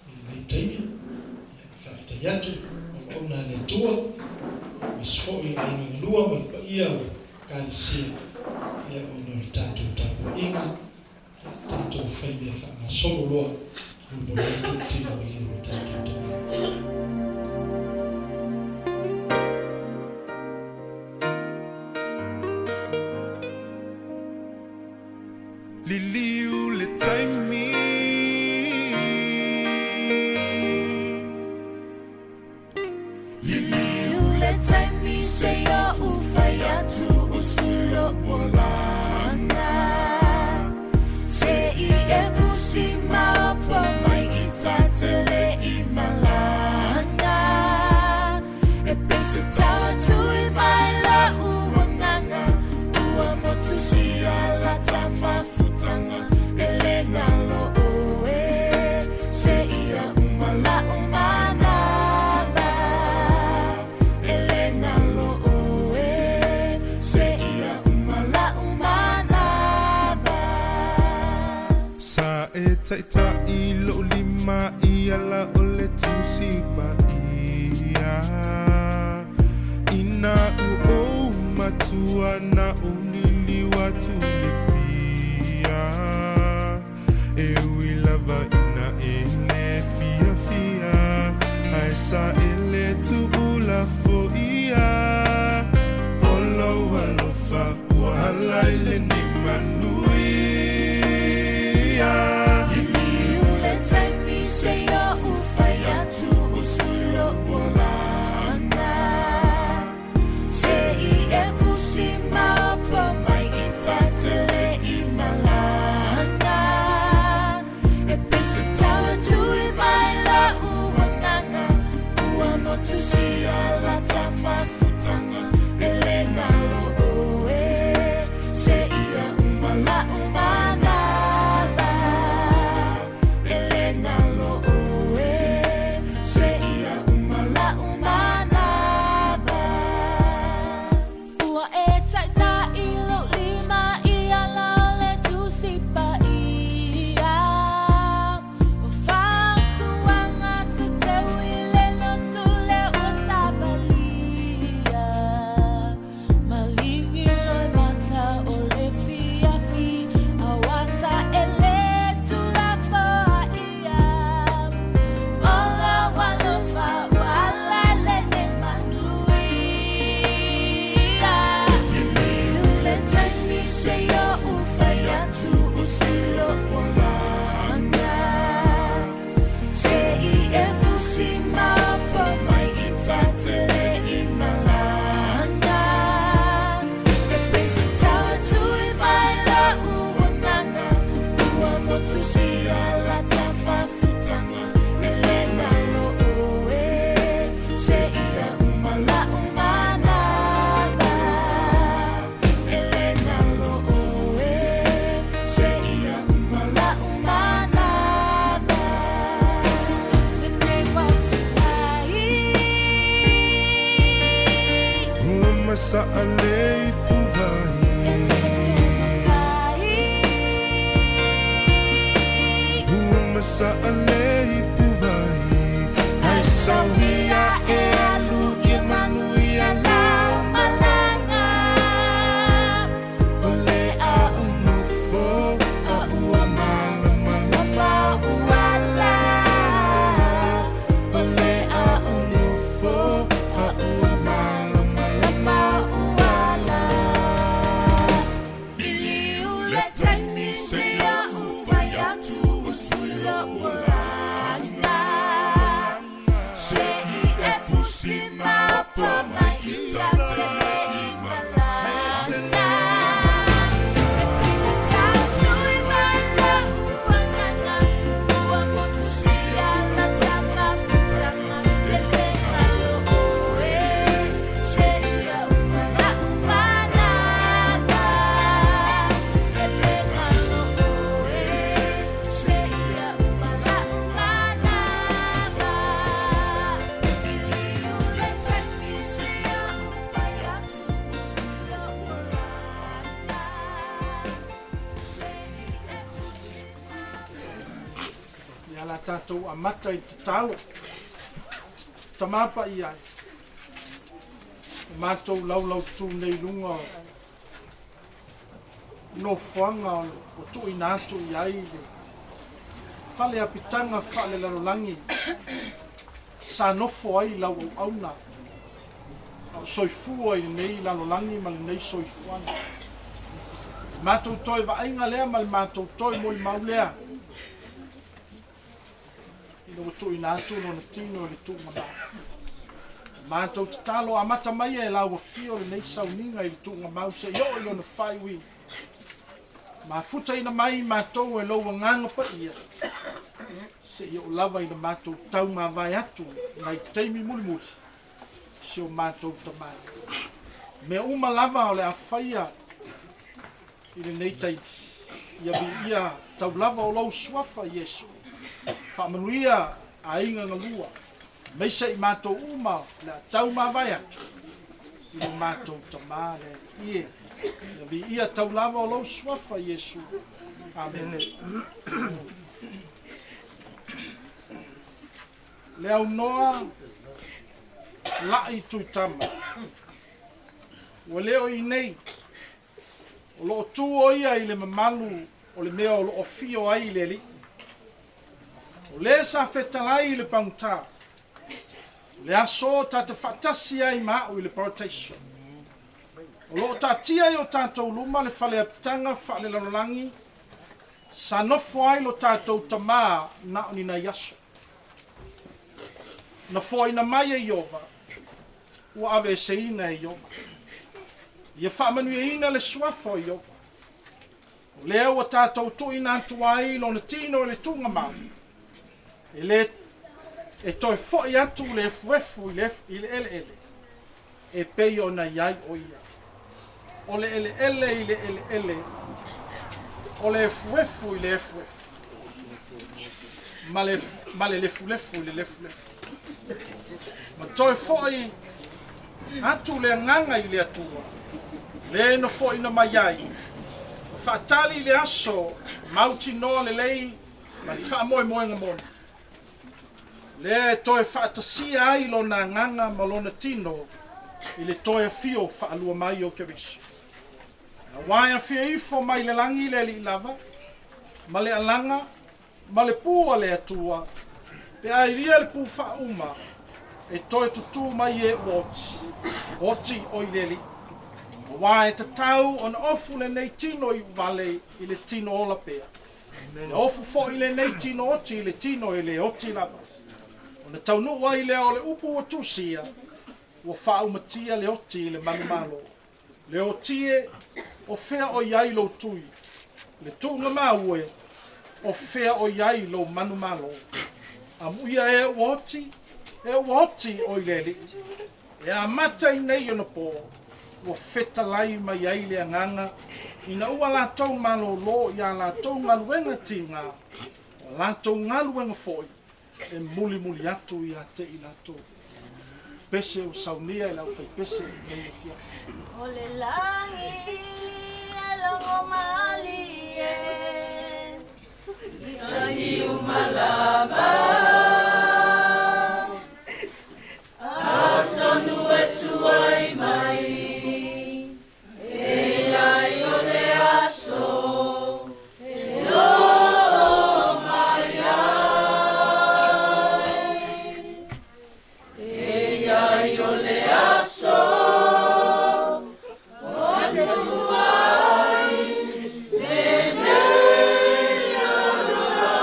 i lenei taimi. Ia, e faafetai atu o auauna a le Atua, aemaise foi i aiga galua ma le paia o Ekalesia, ia, ona o le tatou tapuaiga, ia, tatou fai mea faagasolo loa, molimoli atu le tino maliu o le tatou Tama. Liliu le taimi. Liliu le taimi seia ou fai atu usu lou olaga. Se i e fusi maopo mai i ta te le i malaga. E pese tau tui mai la uagaga ua motu sia la ta mafutaga e le nalo oe se ia uma la manava e le nalo oe se ia uma la manava. Sa e taita'i lo'u lima i ala o le Tusi Paia. Ina ua ou matua na ou liliu atu i le pia. E ui lava ina e le fiafia, ae sa e le tuulafoia. O lou alofa ua hala i lenei manuia. Liliu le taimi seia ou fai atu usu lou olaga. Se i e fusi maopo mai i ta te le i malaga. E pese tau tui mai la uagaga ua masaʻalei puvai. Ua masaʻalei puvai. Ai sauia e alu ia manuia lau malaga. O le a'u nofo a ua malamalama uala. O le a'u nofo a ua malamalama uala. Liliu le taimi seia ou fai atu ua sui lou olaga. Se i e fusi mapo mai i ta te le i malaga. E Kristo tautui mai lou agaga, ua motusia la ta mafutaga, e le galo oe, seia uma la'u malaga. E le galo oe, seia uma la'u malaga. Liliu le taimi seia ou fai atu ua sui lou olaga. Se i e fusi Ia la tatou amata i le tatalo. Tama Paia e, ua matou laulautu nei i luga o nofoaga ua tuuina atu i ai le fale apitaga faalelalolagi sa nofo ai lau auauna a o soifua i lenei lalolagi ma lenei soifuaga. Le matou toe vaaiga lea ma le matou toe molimau lea ina ua tuuina atu lona tino i le tuugamau. Le matou tatalo amata maia e lau afio lenei sauniga i le tuugamau seia oo i lona faaiuina. Mafutaina mai matou e lou agaga paia seia oo lava ina matou taumavae atu nai taimi mulimuli si o matou Tama. Mea uma lava o le a faia i lenei taimi, ia viia tau lava o lou suafa Iesu. Faamanuia aiga galua, aemaise i matou uma o le a taumavae atu i lo matou Tama le Alii e. Ia viia tau lava o lou suafa Iesu. Amene. Le aunoa La'i Tuitama. Ua le o i nei. O lo o tu o ia i le mamalu o le mea o lo o afio ai le Alii. O le sa fetalai i le pagota, o le aso ta te faatasi ai ma a'u i le Parataiso. O lo o taatia i o tatou luma le faleapitaga faalelalolagi sa nofo ai lo tatou Tama na o ni nai aso. Na foaina mai e Iova, ua aveeseina e Iova. Ia faamanuiaina le suafa o Iova. O lea ua tatou tuuina atu ai lona tino i le tuugamau, e le e toe foi atu le efuefu i le i le eleele e pei ona i ai o ia. O le eleele i le eleele, o le efuefu i le efuefu, ma le, ma le lefulefu i le lefulefu. Ma toe foi atu le agaga i le Atua, le na foaina mai ai, ma faatali i le aso mautinoa lelei ma le faamoemoega moni, lea e toe faatasia ai lona agaga ma lona tino i le toe afio faalua mai o Keriso. Aua e afio ifo mai le lagi le Alii lava, ma le alaga ma le pū a le Atua, pe a ilia le pū faauma, e toe tutū mai e ua oti, oti o i le Alii. Aua e tatau ona ofu lenei tino iuvale i le tino ola pea. E ofu foi lenei tino oti i le tino e le oti lava. Ona taunuu ai lea o le upu ua tusia, ua faaumatia le oti i le manumalo. Le oti e, o fea o i ai lou tui? Le tuugamau e, o fea o i ai lou manumalo? Amuia e ua oti, e ua oti o i le Alii. E amata i nei ona po, ua fetalai mai ai le agaga ina ua latou malōlō i a latou galuega tiga, o a latou galuega foi e mulimuli atu ia te i latou. Pese ua saunia e le aufaipese i lenei afiafi. O le lagi e logo malie i taimi uma lava. Atonu e tuai mai e ai o le aso e oo mai ai. E ai o le aso o tatou ai lenei lalolagi.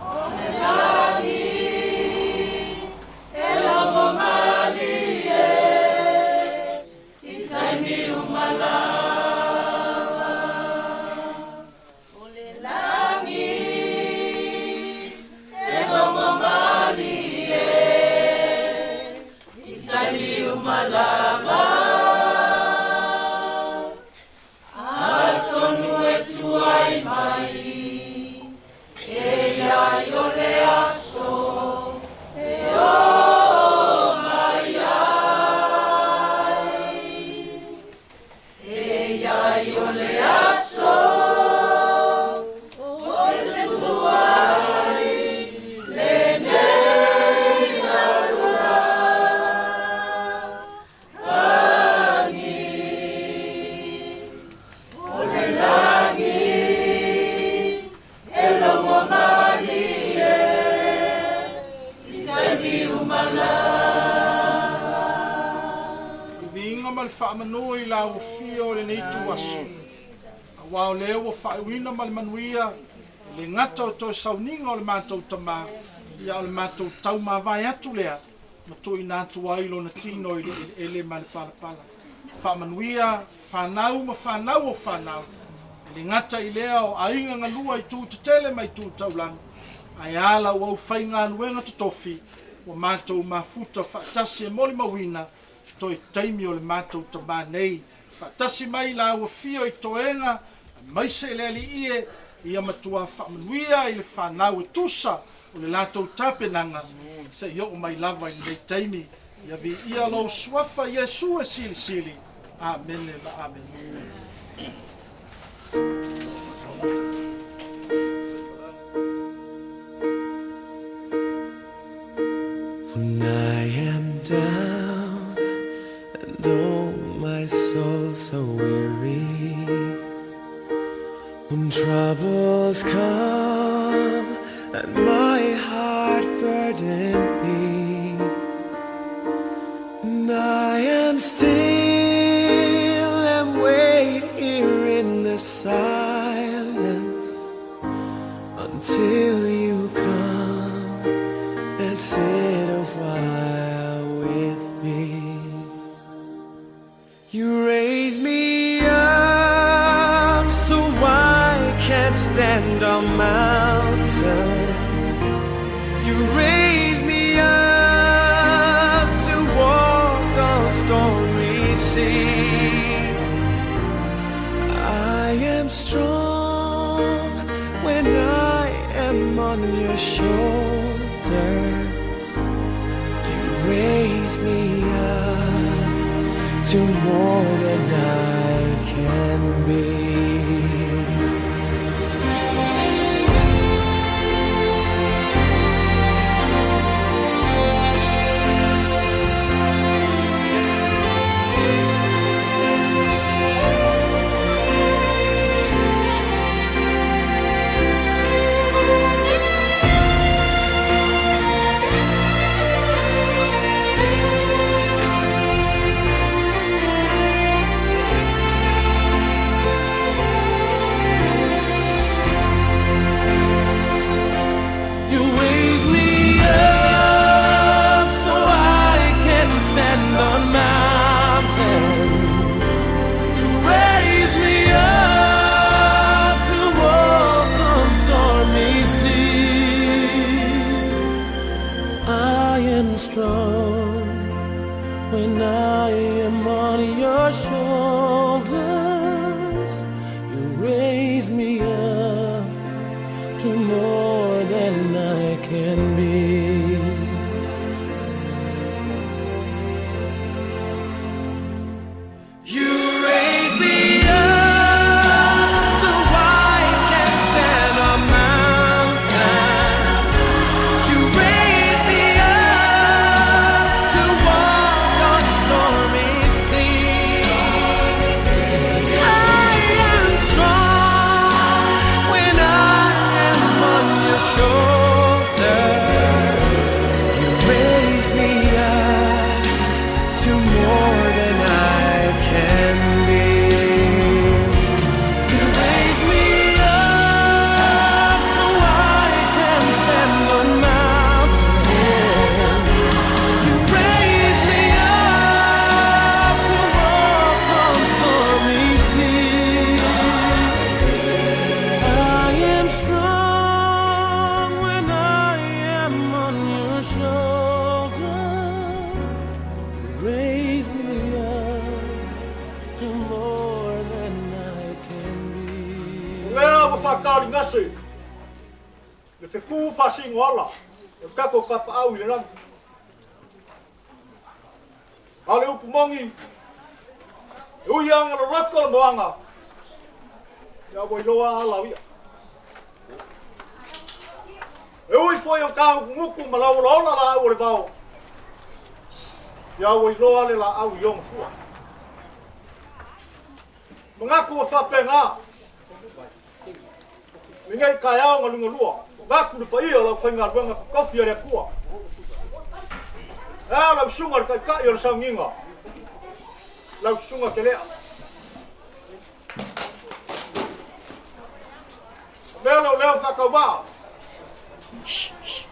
O le lagi e logo malie i taimi uma lava. O le lagi e logo malie i taimi uma lava. Atonu e tuai mai e ai o le aso e oo mai ai. E ai o le aso o tatou ai lenei lalolagi. O le lagi e logo malie i taimi uma lava. I viiga ma le faamanu i lau afio o lenei ituaso. Auā o lea ua faaiuina ma le manuia, e le gata o toe sauniga o le matou tamā, ia o le matou taumavae atu lea, ma tuuina atu ai lona tino i le eleele ma le palapala. Faamanuia fanau ma fanau o fanau, e le gata i lea o aiga galua i tu tetele ma i tu taulaga, ae ala ua aufaigaluega totofi, ua matou mafuta faatasi e molimauina toe taimi o le matou tamā nei. Faatasi mai lau afio i toega, aemaise le alii e, ia matua faamanuia i le fanau e tusa o le latou tapenaga, seia oo mai lava i lenei taimi. Ia viia lou suafa Iesu e silisili. Amene ma amene. When I am down and oh my soul so weary, when troubles come and my heart burdened be, and I am still and wait here in the silence until you come and sit a while with me. You raise me up so I can stand on mountains. You raise me up to walk on stormy seas. I am strong when I am on your shoulders. You raise me up to more than I can be. You raise me up so I can stand on mountains. You raise me up to walk on stormy seas. I am strong when I am on your shoulders. You raise me up to more. can be. You raise me up so I can stand on mountains. You raise me up to walk on stormy seas. I am strong when I am on your shoulders. You raise me up to more than I can be. You raise me up so I can stand on mountains. You raise me up to walk on stormy seas. I am strong when I am on your shoulders. You raise me up to more than I can be. Lea ua faataligase le fekū faasigoala o le tatou tapaau i le lagi. A le upu moni, e ui aga loloto le moaga, ia ua iloa ala o ia. E ui foi o tagugugutu ma lauolaola laau o le vao, ia ua iloa le laau i ona fua. Manatu ua faapena, lenei taeao galugalua, vaeatu le paia o le aufaigaluega totofi a le Atua. E a lau susuga i le Taitai o le Sauniga, lau susuga Telea. Avea lou leo faatauvaa,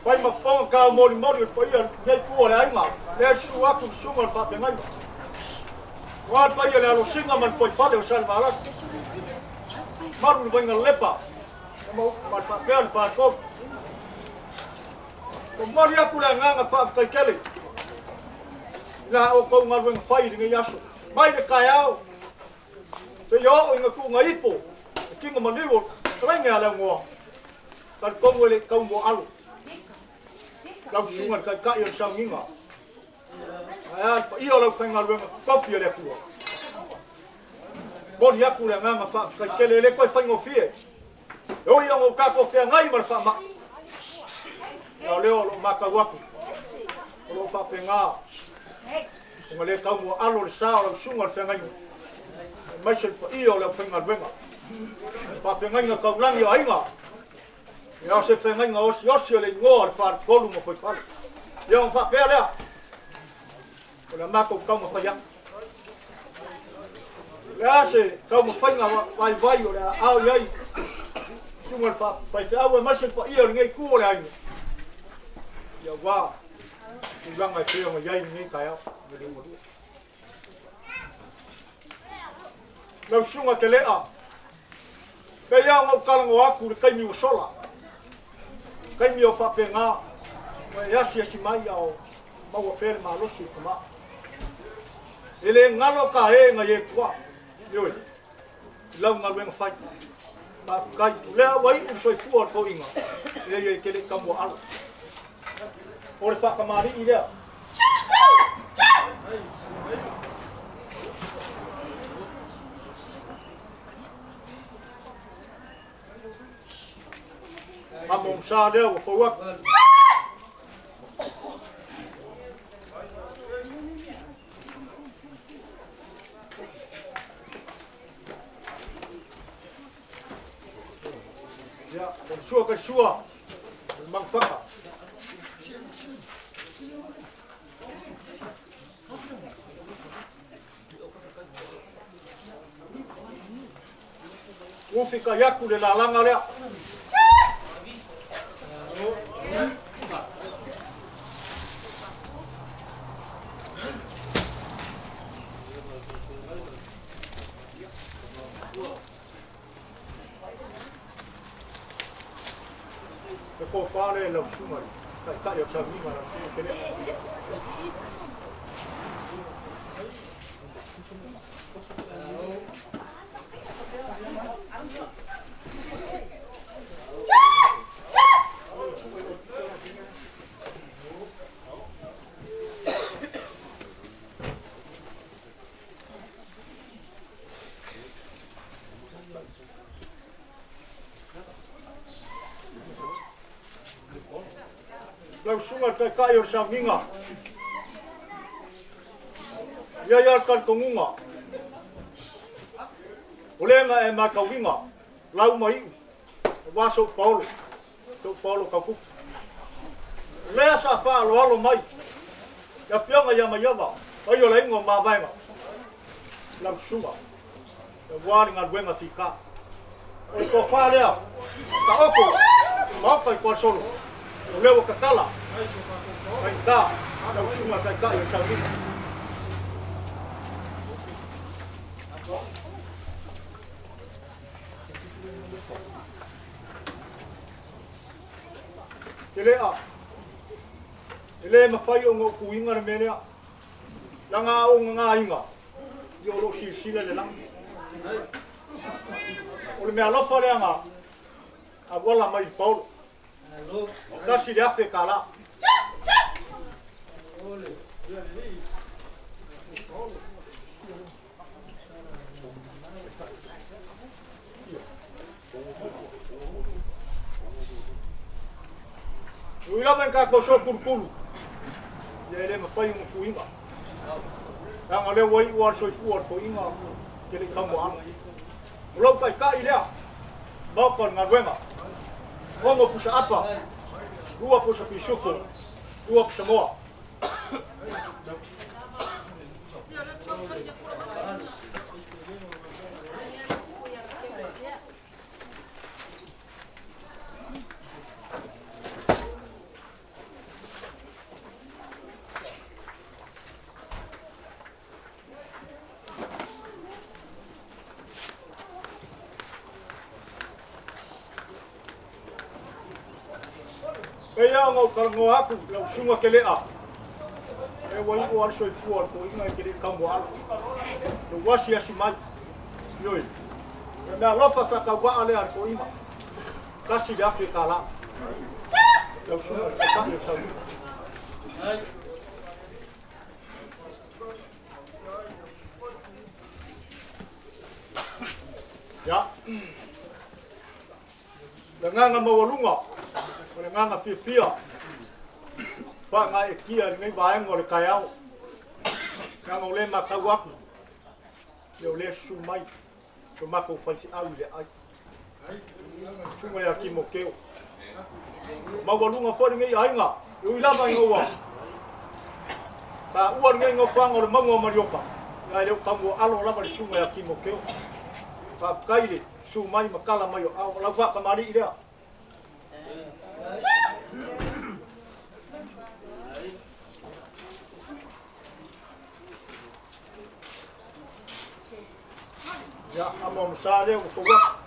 fai ma fofoga taumolimoli o le paia o lenei itu o le aiga, lea e susu atu le susuga i le faafeagaiga. Aua le paia i le alosiga ma le fuaifale o Salevalasi, malu le Vainalelepa, ma le faapea le Faletolu. Momoli atu le agaga faafetai tele i la outou galuega fai i lenei aso, mai le taeao seia oo ina tuuga ifo le tino maliu o le fetalaiga ia Leaugoa. Talitonu e le i tau muaalo lau susuga i le Taitai o le Sauniga, ae a le paia o le aufaigaluega totofi a le Atua. Momoli atu le agaga faafetai tele, e le toe faigofie. E ui ona ua tatou feagai ma le faamai, a o lea o lo o matau atu, o lo o faapena ona le tau muaalo le sa o lau susuga i le feagaiga, aemaise le paia o le aufaigaluega. Faafeagaiga taulagi o aiga, e ao se feagaiga osiosi o le igoa o le Faletolu ma Fuaifale. Ia ona faapea lea, o le a matou taumafai atu. O le a se taumafaiga vaivai o le a ao i ai susuga i le faifeau aemaise le paia o lenei itu o le aiga, ia aua tulaga e pei ona i ai lenei taeao i le liugalua. Lau susuga Telea, pei lava ona ou talanoa atu i le taimi ua sola, taimi o faapena, ua e asiasi mai a o maua pea le malosi o tama. E le galo ka e nai e tua, ioe, i lau galuega fai. Faafetai, o lea ua iu le soifua o le toeaina, e leai e te le i tamuaalo. O le faatamalii lea. Amo sa lea ua fou atu. Ia, o le sua kai sua, o le manufaga. Ufi kai atu le lalaga lea. E tofa lea i lau susuga i le Taitai o Sauniga lau susuga Telea. Lau susuga i le Taitai o le Sauniga, e i ai lava le talitonuga, o lea na e matauina lau ma iu aua sou paolo, sou paolo tautupu. O lea sa faaaloalo mai le Afioga ia Maiava, paia o le aiga o Mavaega, lau susuga, aua le galuega fita. O le tofa lea, taoto i Maota i Tuasolo, o lea ua tatala, faigata lau susuga Taitai o le Sauniga. Telea, e le mafai ona ou tuuina le mea lea, leaga a ou gagāina, ia o lo o silasila i le lagi. O le meaalofa lea na auala mai i le paolo, $1,000. E ui lava i tatou soopulupulu, ia e le mafai ona tuuina. Leaga o lea ua iu lava le soifua o le toeaina e le i taumuaala. O lou taitai lea, Maota o le galuega, 6 pusa apa, 2 pusa pisupo, 2 pusa moa. Pei lava ona ou talanoa atu i lau susuga Kelea, e ua iu lava le soifua o le toeaina e te le i taumuaala. Lou asiasi mai, ioe, o le meaalofa faatauvaa lea a le toeaina, $1,000. Lau susuga i le Taitai o le Sauniga. Ia. Le agaga maualuga, o le agaga fiafia, faagaeetia i lenei vaega o le taeao. Leaga o lea e matau atu, ia o lea e susu mai so matou faifeau i le aai. Susuga ia Timoteo. Maualuga foi lenei aiga, e ui lava ina ua taua lenei nofoaga o le mauga o Mariopa, ae le o taumuaalo lava le susuga ia Timoteo. Faafetai le susu mai ma tala mai o ao, o lau faatamalii lea. Ia, amo ma sa lea ua tou atu.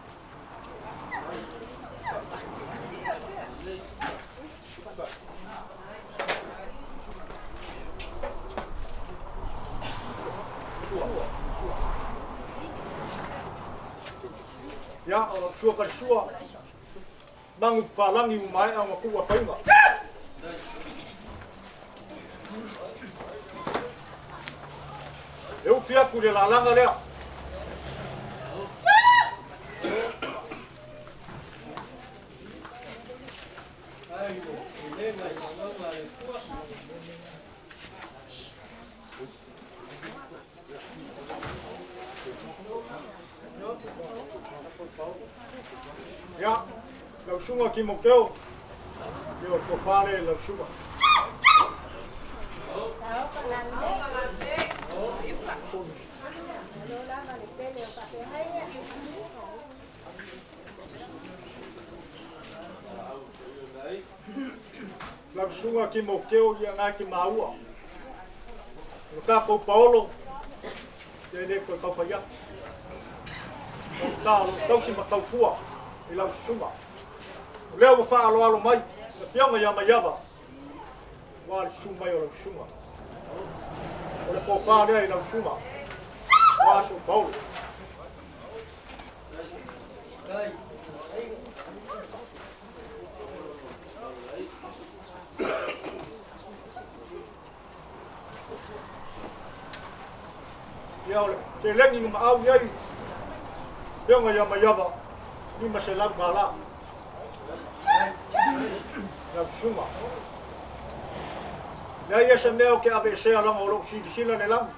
Ia, o lau sua kalisua, magu papalagi ua maea ona tuu apaina. E ufi atu i le lalaga lea. Ia, lau susuga Timoteo, ia o le tofa lea i lau susuga. Lau susuga Timoteo, ia na e te maua. O le tatou paolo, ia e le toe tau fai atu. O le ta o lo o tausi ma tautua i lau susuga. O lea ua faaaloalo mai le Afioga ia Maiava, aua le susu mai o lau susuga. O le tofa lea i lau susuga, aua sou paolo. Ia o le seleni na maau i ai Afioga ia Maiava, $500. Lau susuga. Leai ia se mea o ke aveesea laga o loo silasila le lagi.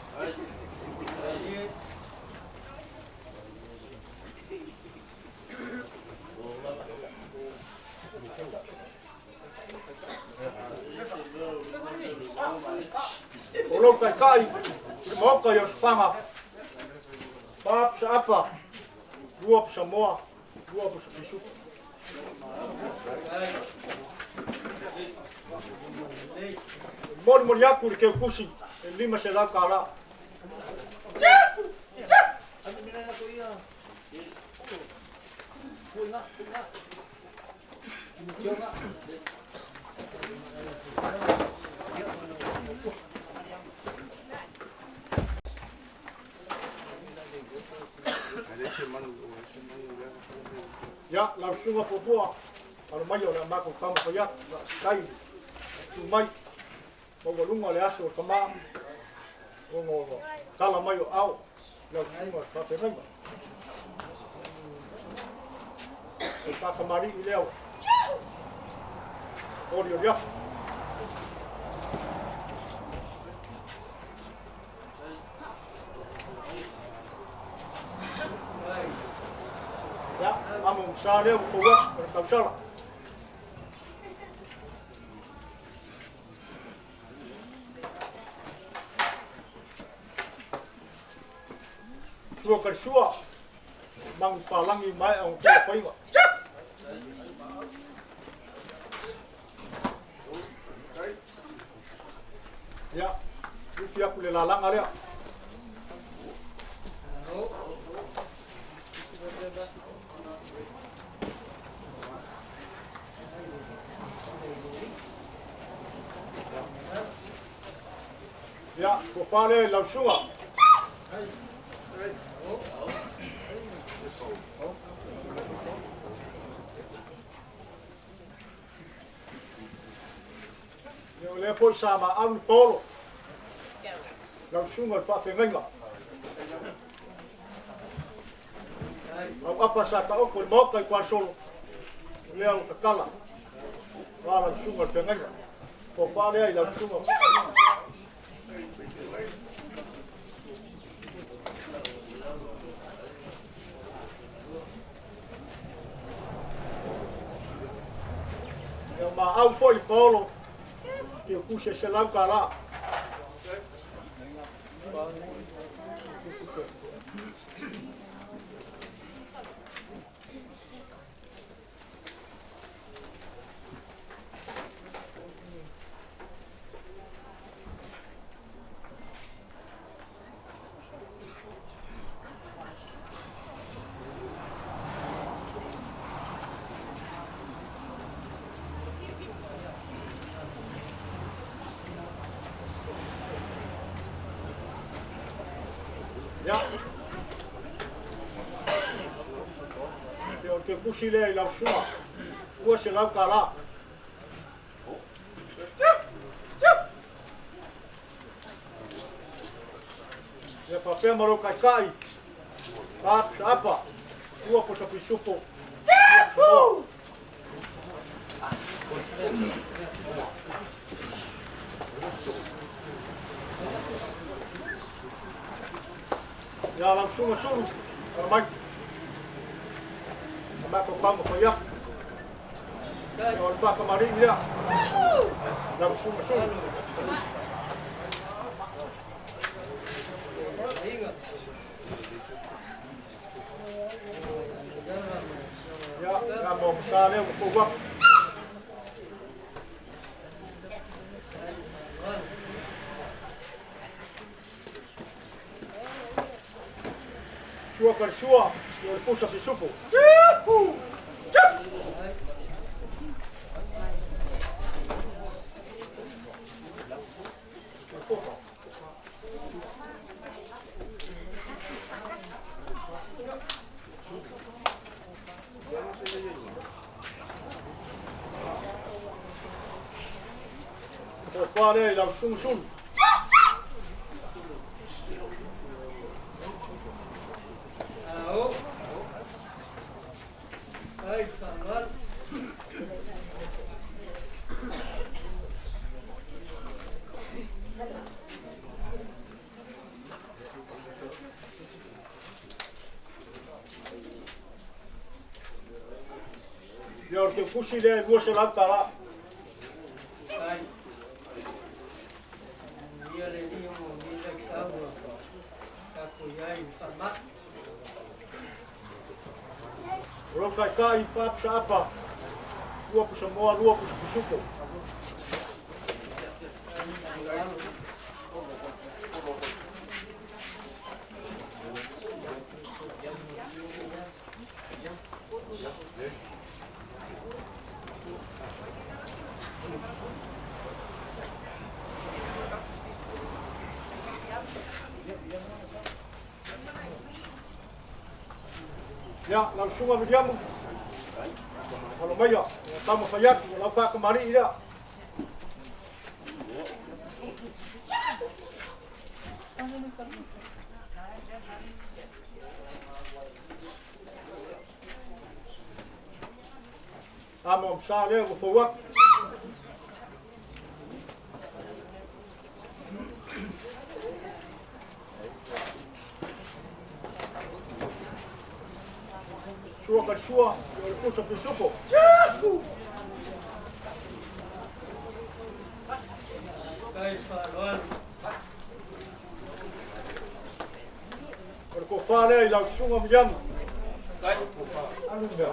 O lou taitai i le maota i Iosofaga, pa pusa apa, lua pusa moa, lua pusa pisupo. Molimoli atu i le keukusi e 500 kālā. Ia, lau susuga puapua, alo mai o le a matou taumafai atu, faafetai tu mai, maualuga le aso o le tamā, ona o tala mai o ao, lau susuga faafeagaiga. O faatamalii lea o olioli afu. Ia, amo sa lea ua tou atu o le tausala. Tua ka le sua, magu palagi maea o tua faiga. Ia, ufi atu le lalaga lea. Ia, tofa lea i lau susuga. Ia, o lea foi sa maau le paolo. Lau susuga le faafeagaiga. Au apa sa taoto i le maota i Kuasolo. O lea ua tatala. Aua lau susuga le feagaiga. Tofa lea i lau susuga. Ia maau foi le paolo. Ia kuse e 100 kālā. Ia. Ia o te kusi lea i lau susuga. 200 kālā. Ia faapea ma lou taitai. Pa pusa apa, lua pusa pisupo. Lua pusa moa. Ia lau susuga Sulu, ala mai. A matou taumafai atu. Ia o le faatamalii lea. Lau susuga Sulu. Ia, ia mo sa lea ua tou atu. Sua ka le sua, ia o le pusa pisupo. Tofa lea i lau susuga Sulu. Ia o le teutusi lea e $200. Ai. Ia le alii ona o lenei vaitau ua tatou i ai i le faamai. O lou taitai pa pusa apa, lua pusa moa, lua pusa pisupo. Ia, lau susuga Viliamu, alo maia, ua taumafai atu, o lau faatamalii lea. Amo sa lea ua fou atu. Sua ka sua, o le pusa pisupo. Kai faaaloalo. O le tofa lea i lau susuga Miliamu. Alu mea.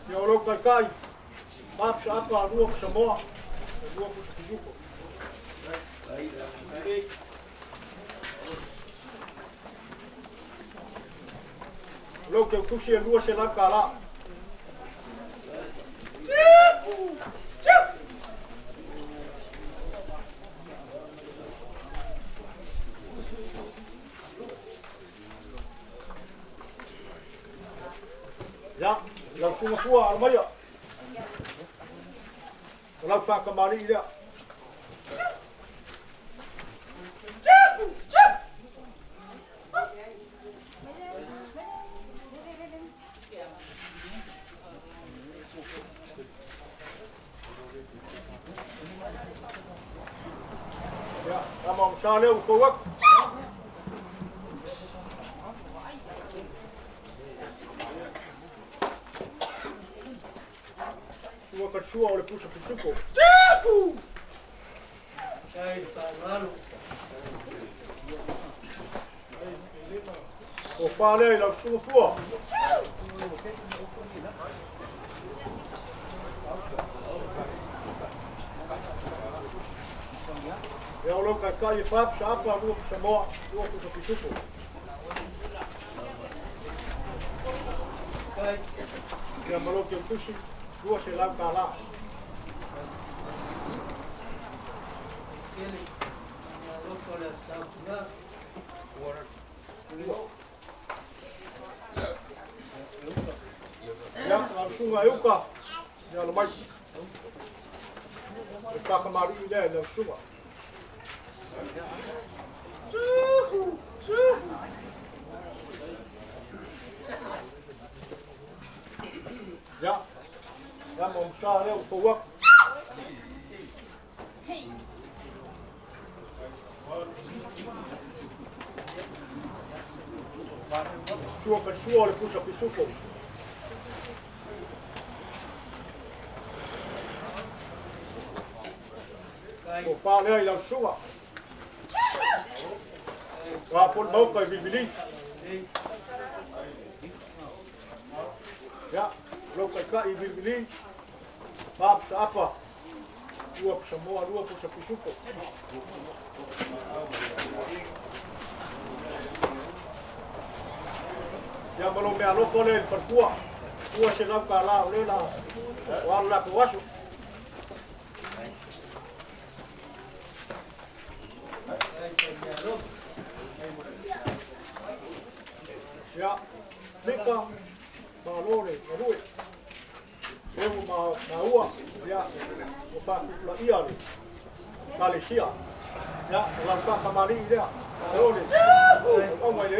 Ia o lou taitai, pa pusa apa, lua pusa moa, lua pusa pisupo. O lou teutusi e $200. Ia, lau susuga fua alo maia. O lau faatamalii lea. Ia, ama o sa lea ua fou atu. Sua ka sua o le pusa pisupo. Kai faaaloalo. O pa lea i lau susuga fua. Ia o lou taitai e pa pusa apa, lua pusa moa, lua pusa pisupo. Ia ma lou teutusi, $200. Tele. Alofa o le aso Sautuna. Ia, lau susuga e uka, ia alo mai. Le faatamalii lea i lau susuga. Ia, ia ma sa lea ua fou atu. Sua ka sua o le pusa pisupo. O pa lea i lau susuga. Wa po le mauka i Vilivili. Ia, lou taitai i Vilivili. Pa pusa apa, lua pusa moa, lua pusa pisupo. Ia ma lou mea alofa lea i le faletua. $200 o lea la o alu latou aso. Ia, Mika, malo le galue. E ua maua, ia, ua faatupulaia le ekalesia. Ia, o lau faatamalii lea, malo le auauga i le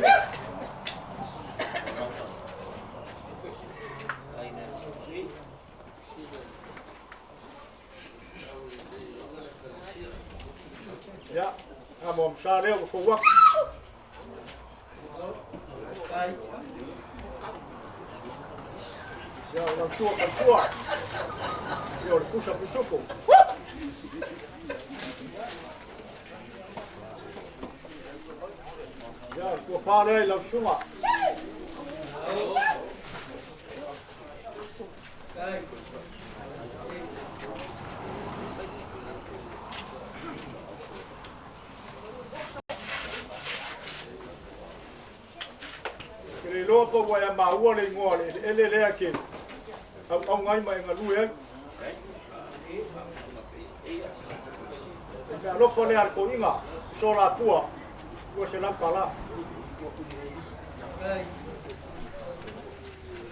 Alii. Ia, amo amsa lea ua fou atu. Ia, o lau sua faletua. Ia, o le pusa pisupo. Ia, o le tuafā lea i lau susuga. Ke le iloa po ua e maua le igoa o le eleele lea e te auauga ai ma e galue ai. Le meaalofa lea a le toeaina i Solapua, $200.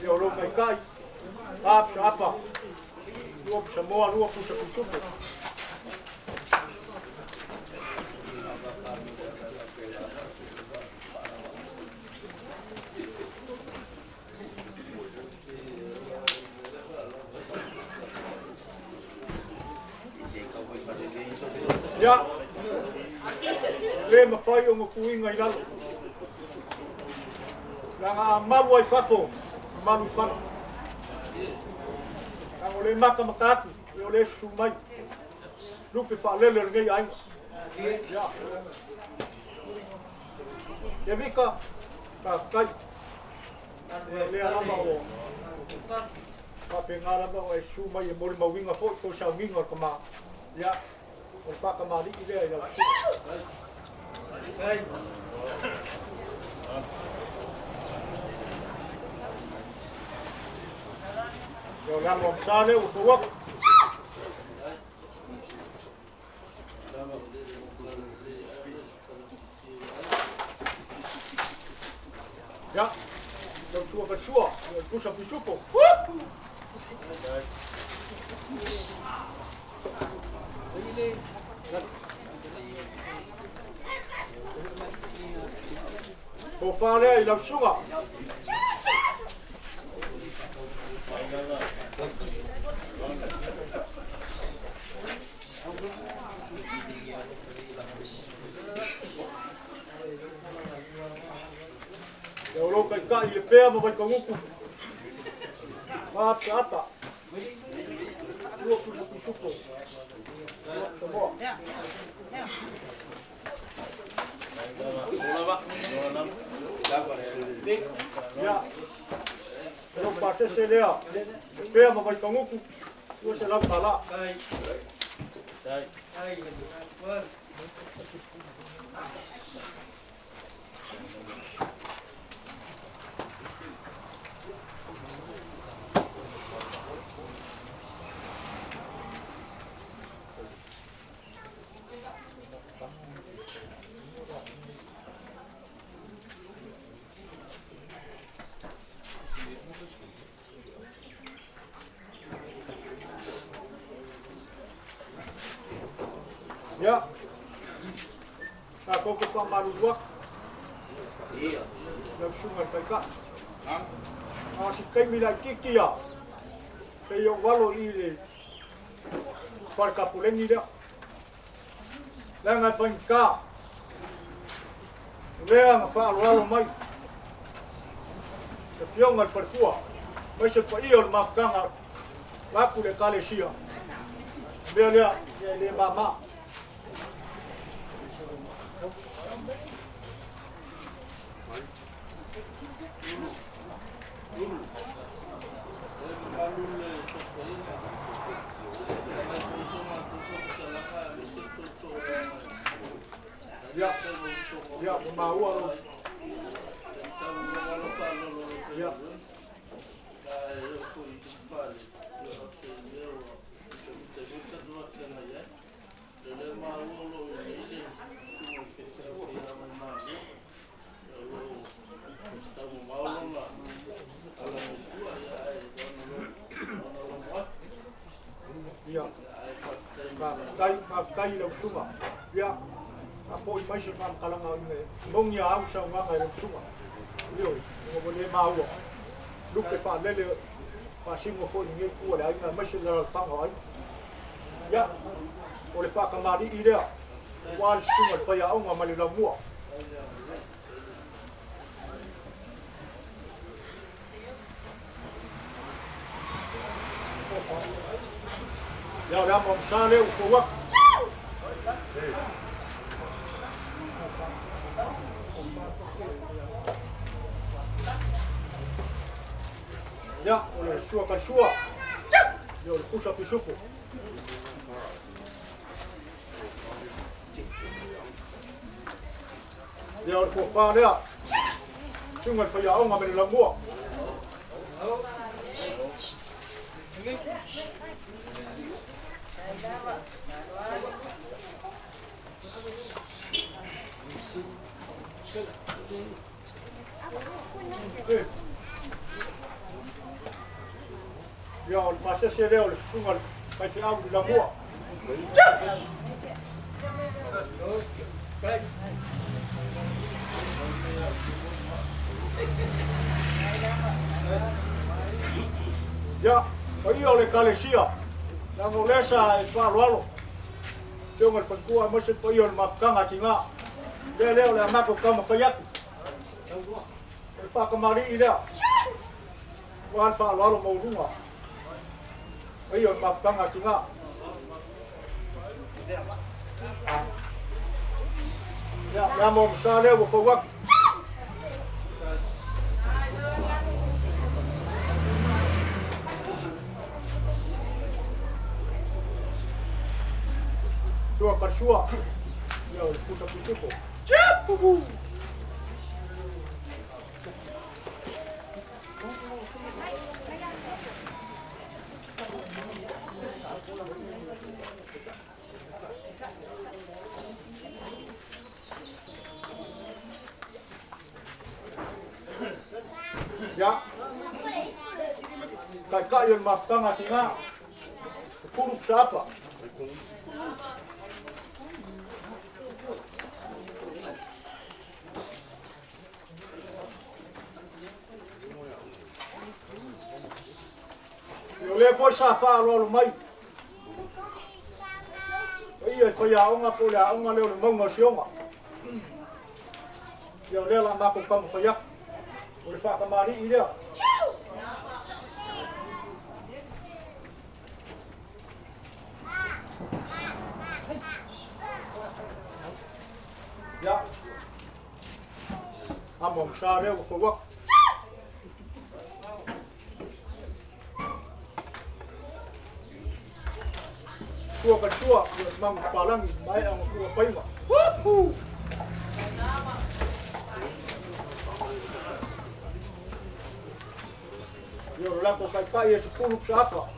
Ia o lou taitai, 4 pusa apa, 2 pusa moa, 2 pusa pisupo. Ia, le mafai ona tuuina i lalo. Leaga a malu ai fafo, malu i fala. Leaga o le matamata atu, ia o le susu mai. Lupe faalele o lenei aiga. Ia. Ia Mika, faafetai. Ia lea lava o faapena lava o e susu mai e molimauina foi tou sauniga o le tama. Ia, o le faatamalii lea i lau Ia o le alo amsa lea ua fou atu. Ia, lau tua faletua, ia o le pusa pisupo. Tofa lea i lau susuga. Ia o lou taitai i Lepea ma Vaikagutu. 4 pusa apa. 2 pusa pisupo. 2 pusa moa. Ia, o lou pasese lea, Lepea ma Vaikagutu, $200. Ia, tatou te faamalulu atu i lau susuga i le Taitai. A o si taimi laitiiti ia, pei ou alo i le fale tapuleni lea. Leaga e faigata, o lea na faaaloalo mai le afioga i le faletua, aemaise le paia o le mafutaga vaeatu le Ekalesia. O le mea lea, ia e le mama. Ia, ia, ua maua lou. Ia. Ia, faafetai, faafetai i lau susuga. Ia. Faafoi mai se faamatalaga ina mogi a au saunoaga i lau susuga. Ioe, ona ua le maua lupe faalele faasino foi i lenei itu a le aiga aemaise le alaalafaga o aiga. Ia, o le faatamalii lea aua le susuga i le faiaoga ma le laumua. Ia, o le amo amasa lea ua fou atu. Ia, o le sua kalisua. Ia, o le pusa pisupo. Ia, o le tofa lea. Susuga i le faiaoga ma le laumua. Ia, o le pasese lea o le susuga i le faifeau i le lamua. Ia, paia o le Ekalesia, leaga o lea sa e faaaloalo, Afioga i le Faletua aemaise le paia o le mafutaga a tina. Lea lea o le a matou taumafai atu. O le faatamalii lea, aua le faaaloalo maualuga, paia o le mafutaga a tina. Ia, le amo masa lea ua fau atu. Sua ka sua. Ia, o le pusa pitupo. Tchapubu! Ia, taitai o le mafutaga a tina, pulu saapa. Ia o lea foi sa faaaloalo mai. Paia i faiaoga po o le aoga lea o le mauga o Sioga. Ia o lea la matou taumafai atu. O le faatamalii lea. Ia. Amo sa lea ua fau atu. Tua ka tua, ia mangu palangi, maea ona tua paima. Woohoo! Ia o le latou taitai e 10 saapa.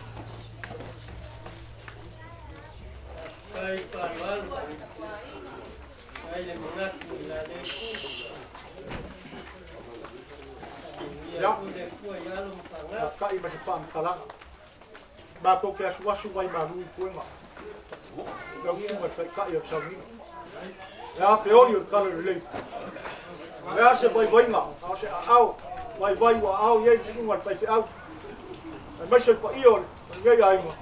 Kai faaaloalo, ai le manatu i la lea itu. Ia Ia, atu le Atua i alo ma fanau. kai ma se faamatalaga. Matou te asuasu vai malu i puega. Lau susuga i le taitai o le sauniga. Le a feoli o le tala lelei. O le a se vaivaiga, a o se aao, vaivai ua aao i ai le susuga i le faifeau. Aemaise le paia o lenei aiga,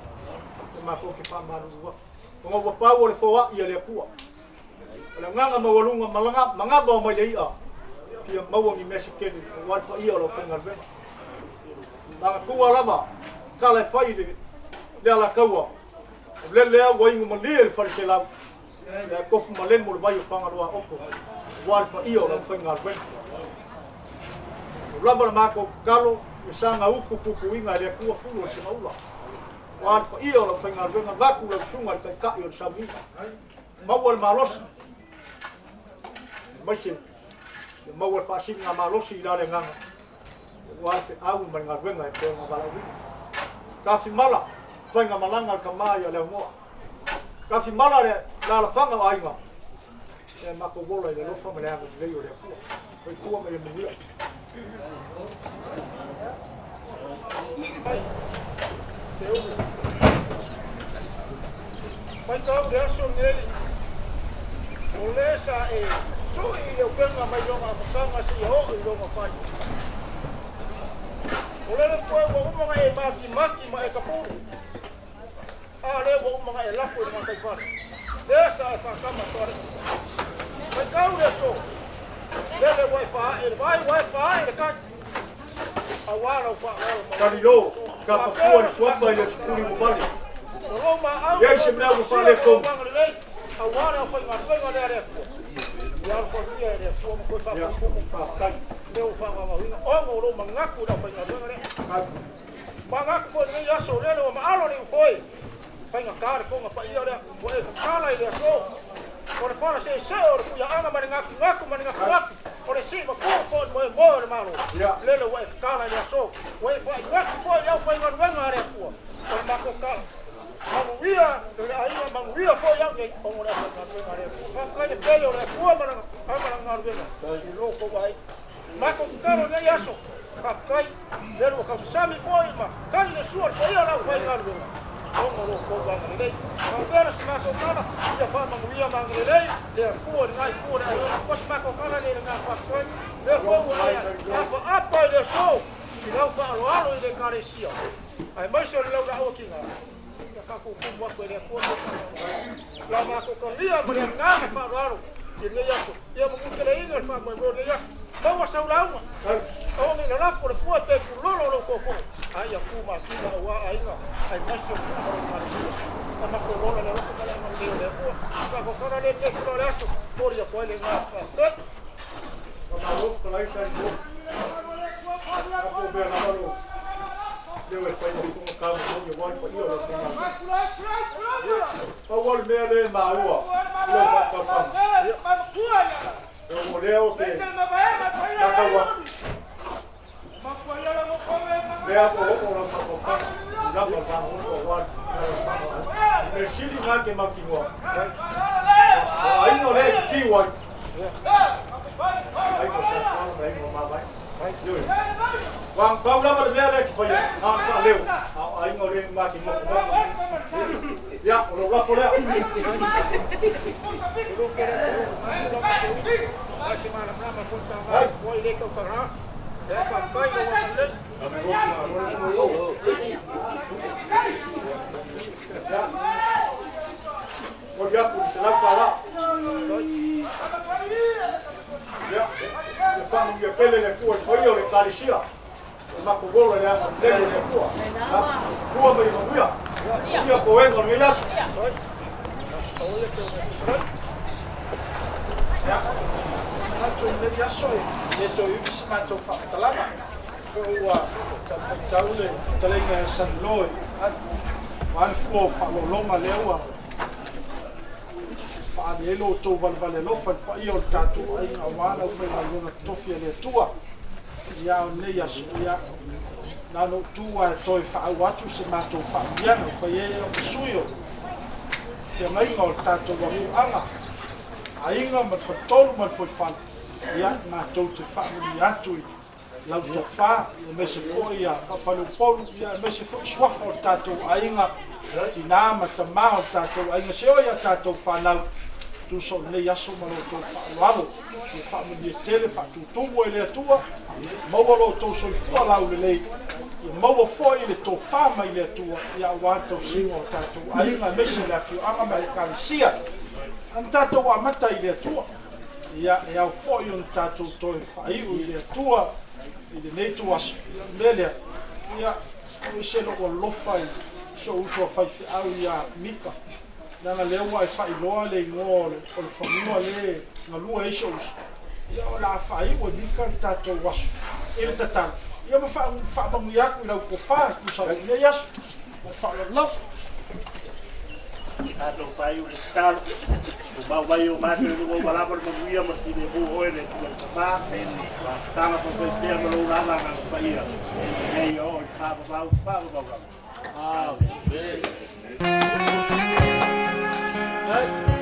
e matou te faamalulu atu. Ona ua pau o le foai a le Atua. O le agaga maualuga malaga, magava o mai le i'a, fia maua ni mea se tele, aua le paia o lau faigaluega. Manatua lava, tala e fai i le alataua, o le lea ua inu malie le faleselau, le tofu malemo le vai o Fagaloa Oto, aua le paia o lau faigaluega. O lava le matou tatalo, ia saga utu puipuiga e le Atua fulu o le segaula. Aua le paia o lau faigaluega, vaeatu lau susuga i le taitai o le sauniga. Maua le malosi, aemaise ia maua le faasiliga malosi i la le agaga, aua le feau ma le galuega e pei ona valaauina. Tafimala, faigamalaga a le tama ia Leaumoa. Tafimala le alaalafaga o aiga, ia matou ola i le alofa ma le agalelei o le Atua. Soifua ma ia manuia. Matau le aso lenei, O lē sa e suʻi i le upega mai lona amataga seia oo i lona faaiuga. O lele foe ua uma ona e matimati ma e tapulu, a lea ua uma ona e lafo i le gataifale, lea sa e faatama toalea. Faitau le aso, lele ua e faaee i le vai, ua e faaee i le tai, auā lau faaaloalo ma lau Talilo, tapafua le suafa i le sukuli ua vale. O lou maau Iai ma se lou mea ua malosia ma lou faaletonu. agalelei, auā le aufaigaluega lea a le Atua. Ia alofagia e le Atua ma toe Ia, faafotumu faafetai. lea ua faagaogaoina, ona o lou manatu i le aufaigaluega lea. Manatu foi i lenei aso, lele ua maalo le iufoe, faigata le toga paia lea, ua e tatala i le aso. O le fala seesee o le kuiaaga ma le gatunatu ma le gatunatu, o le sii matua foi o le moemoe o le Malo, lele ua e tatala i le aso, ua e faaigati foi i le aufaigaluega a le Atua. O le matou tala, manuia le aiga, manuia foi au nei, ona o le aufaigaluega a le Atua. Faafetai le pele o le Atua ma lana galuega i lo outou aiga. Matou tatalo i lenei aso, faafetai, lele ua tausasami foi ma tali le sua i le paia o le aufaigaluega, ona o lo outou agalelei. Faapea le si matou tala, ia faamanuia ma agalelei le Atua i lena itu o le aiga. O si matou tala lea i le agaga faafetai, lea foi ua e apaapa i le aso i lau faaaloalo i le Ekalesia, aemaise o le laulaau a tina. Ia tatou tumu atu e le Atua mo faamanuiaga. La matou talia ma le agaga faaaloalo i lenei aso. Ia manuteleina le faamoemoe o lenei aso. Maua sau lauga. Aua ne i lalafo le fua pe pulolo lou tootoo, a ia tu matila aua aiga aemaise o nuu ma lou faletua. A matou lola le alofa ma le agalelei o le Atua. Tatou tala lea i lenei itula o le aso. Momoli atu ai le agaga faafetai. Faamalo fetalai sa i lou. Tatou mea lava lo leo e fai ma fofoga tau moni aua le paia o le aufaigaluega. Ia, pau lava le mea lea e maua i lau faatautaga, ia, o lea ou te matau atu, lea ua oo lau faatautaga i tulaga o le fagogota aua le alaalafaga o aiga. O le mea sili lena e te mautinoa, o aiga lea e titiu ai, aiga o Satuala ma le aiga o Mavaega. Ioe. Aua na pau lava le mea lea e te faia, na o le faaleo, a o aiga o lea ma te nofonofo. Ia, o lou lafo lea. Ia, momoli atu le $100. Ia, ia faamanuia tele le Atua i le paia o le Ekalesia. O matou ola i le agalelei o le Atua. Ia, tua ma ia manuia. Manuia toega o lenei aso. Ia, manatu i lenei aso e le toe ivi se matou faamatalaga. Foi ua talifuaitau le fetalaiga ia Sanilo i aua le fua o faaaloaloga lea ua faaali ai lo outou valevale alofa i le paia o le tatou aiga aua le aufaigaluega totofi a le Atua. Ia, o lenei aso, ia, na ona ou tu lava e toe faaauau atu se matou faamanuiaga ua fai ai au ma sui o feagaiga o le tatou afioaga, aiga ma le faletolu ma le fuaifale, ia, matou te faamanuia atu i lau tofa, aemaise foi ia Faafaleupolu, ia aemaise foi suafa o le tatou aiga, tina ma tama o le tatou aiga, seoi a tatou fanau, tusa o lenei aso ma lo outou faaaloalo. Ia faamanuia tele, faatutumu e le Atua, maua lo outou soifua laulelei, ia maua foi le tofa mai le Atua, ia aua le tausiga o tatou aiga, aemaise le afioaga ma le Ekalesia. Na tatou amata i le Atua, ia e ao foi ona tatou toe faaiu i le Atua i lenei ituaso. Ia o le mea lea, ia o ese lou alofa i si ou uso a faifeau ia Mika, leaga lea ua e faailoa le igoa o le fanua lea e galue ai si ou uso, ia o le a faaiu e Mika le tatou aso i le tatalo, ia ma faamanuia atu i lau tofa e tusa ai ma lenei aso. Ma le faaaloalo lava. Tatou faaiu le tatalo. Tumau mai o matou i luga ua lava le manuia ma le filemu o oe le Atua le Tama. Faatatala faafaipea ma lou lava Agaga Paia, nei oo i le faavavau, faavavau lava. Amene.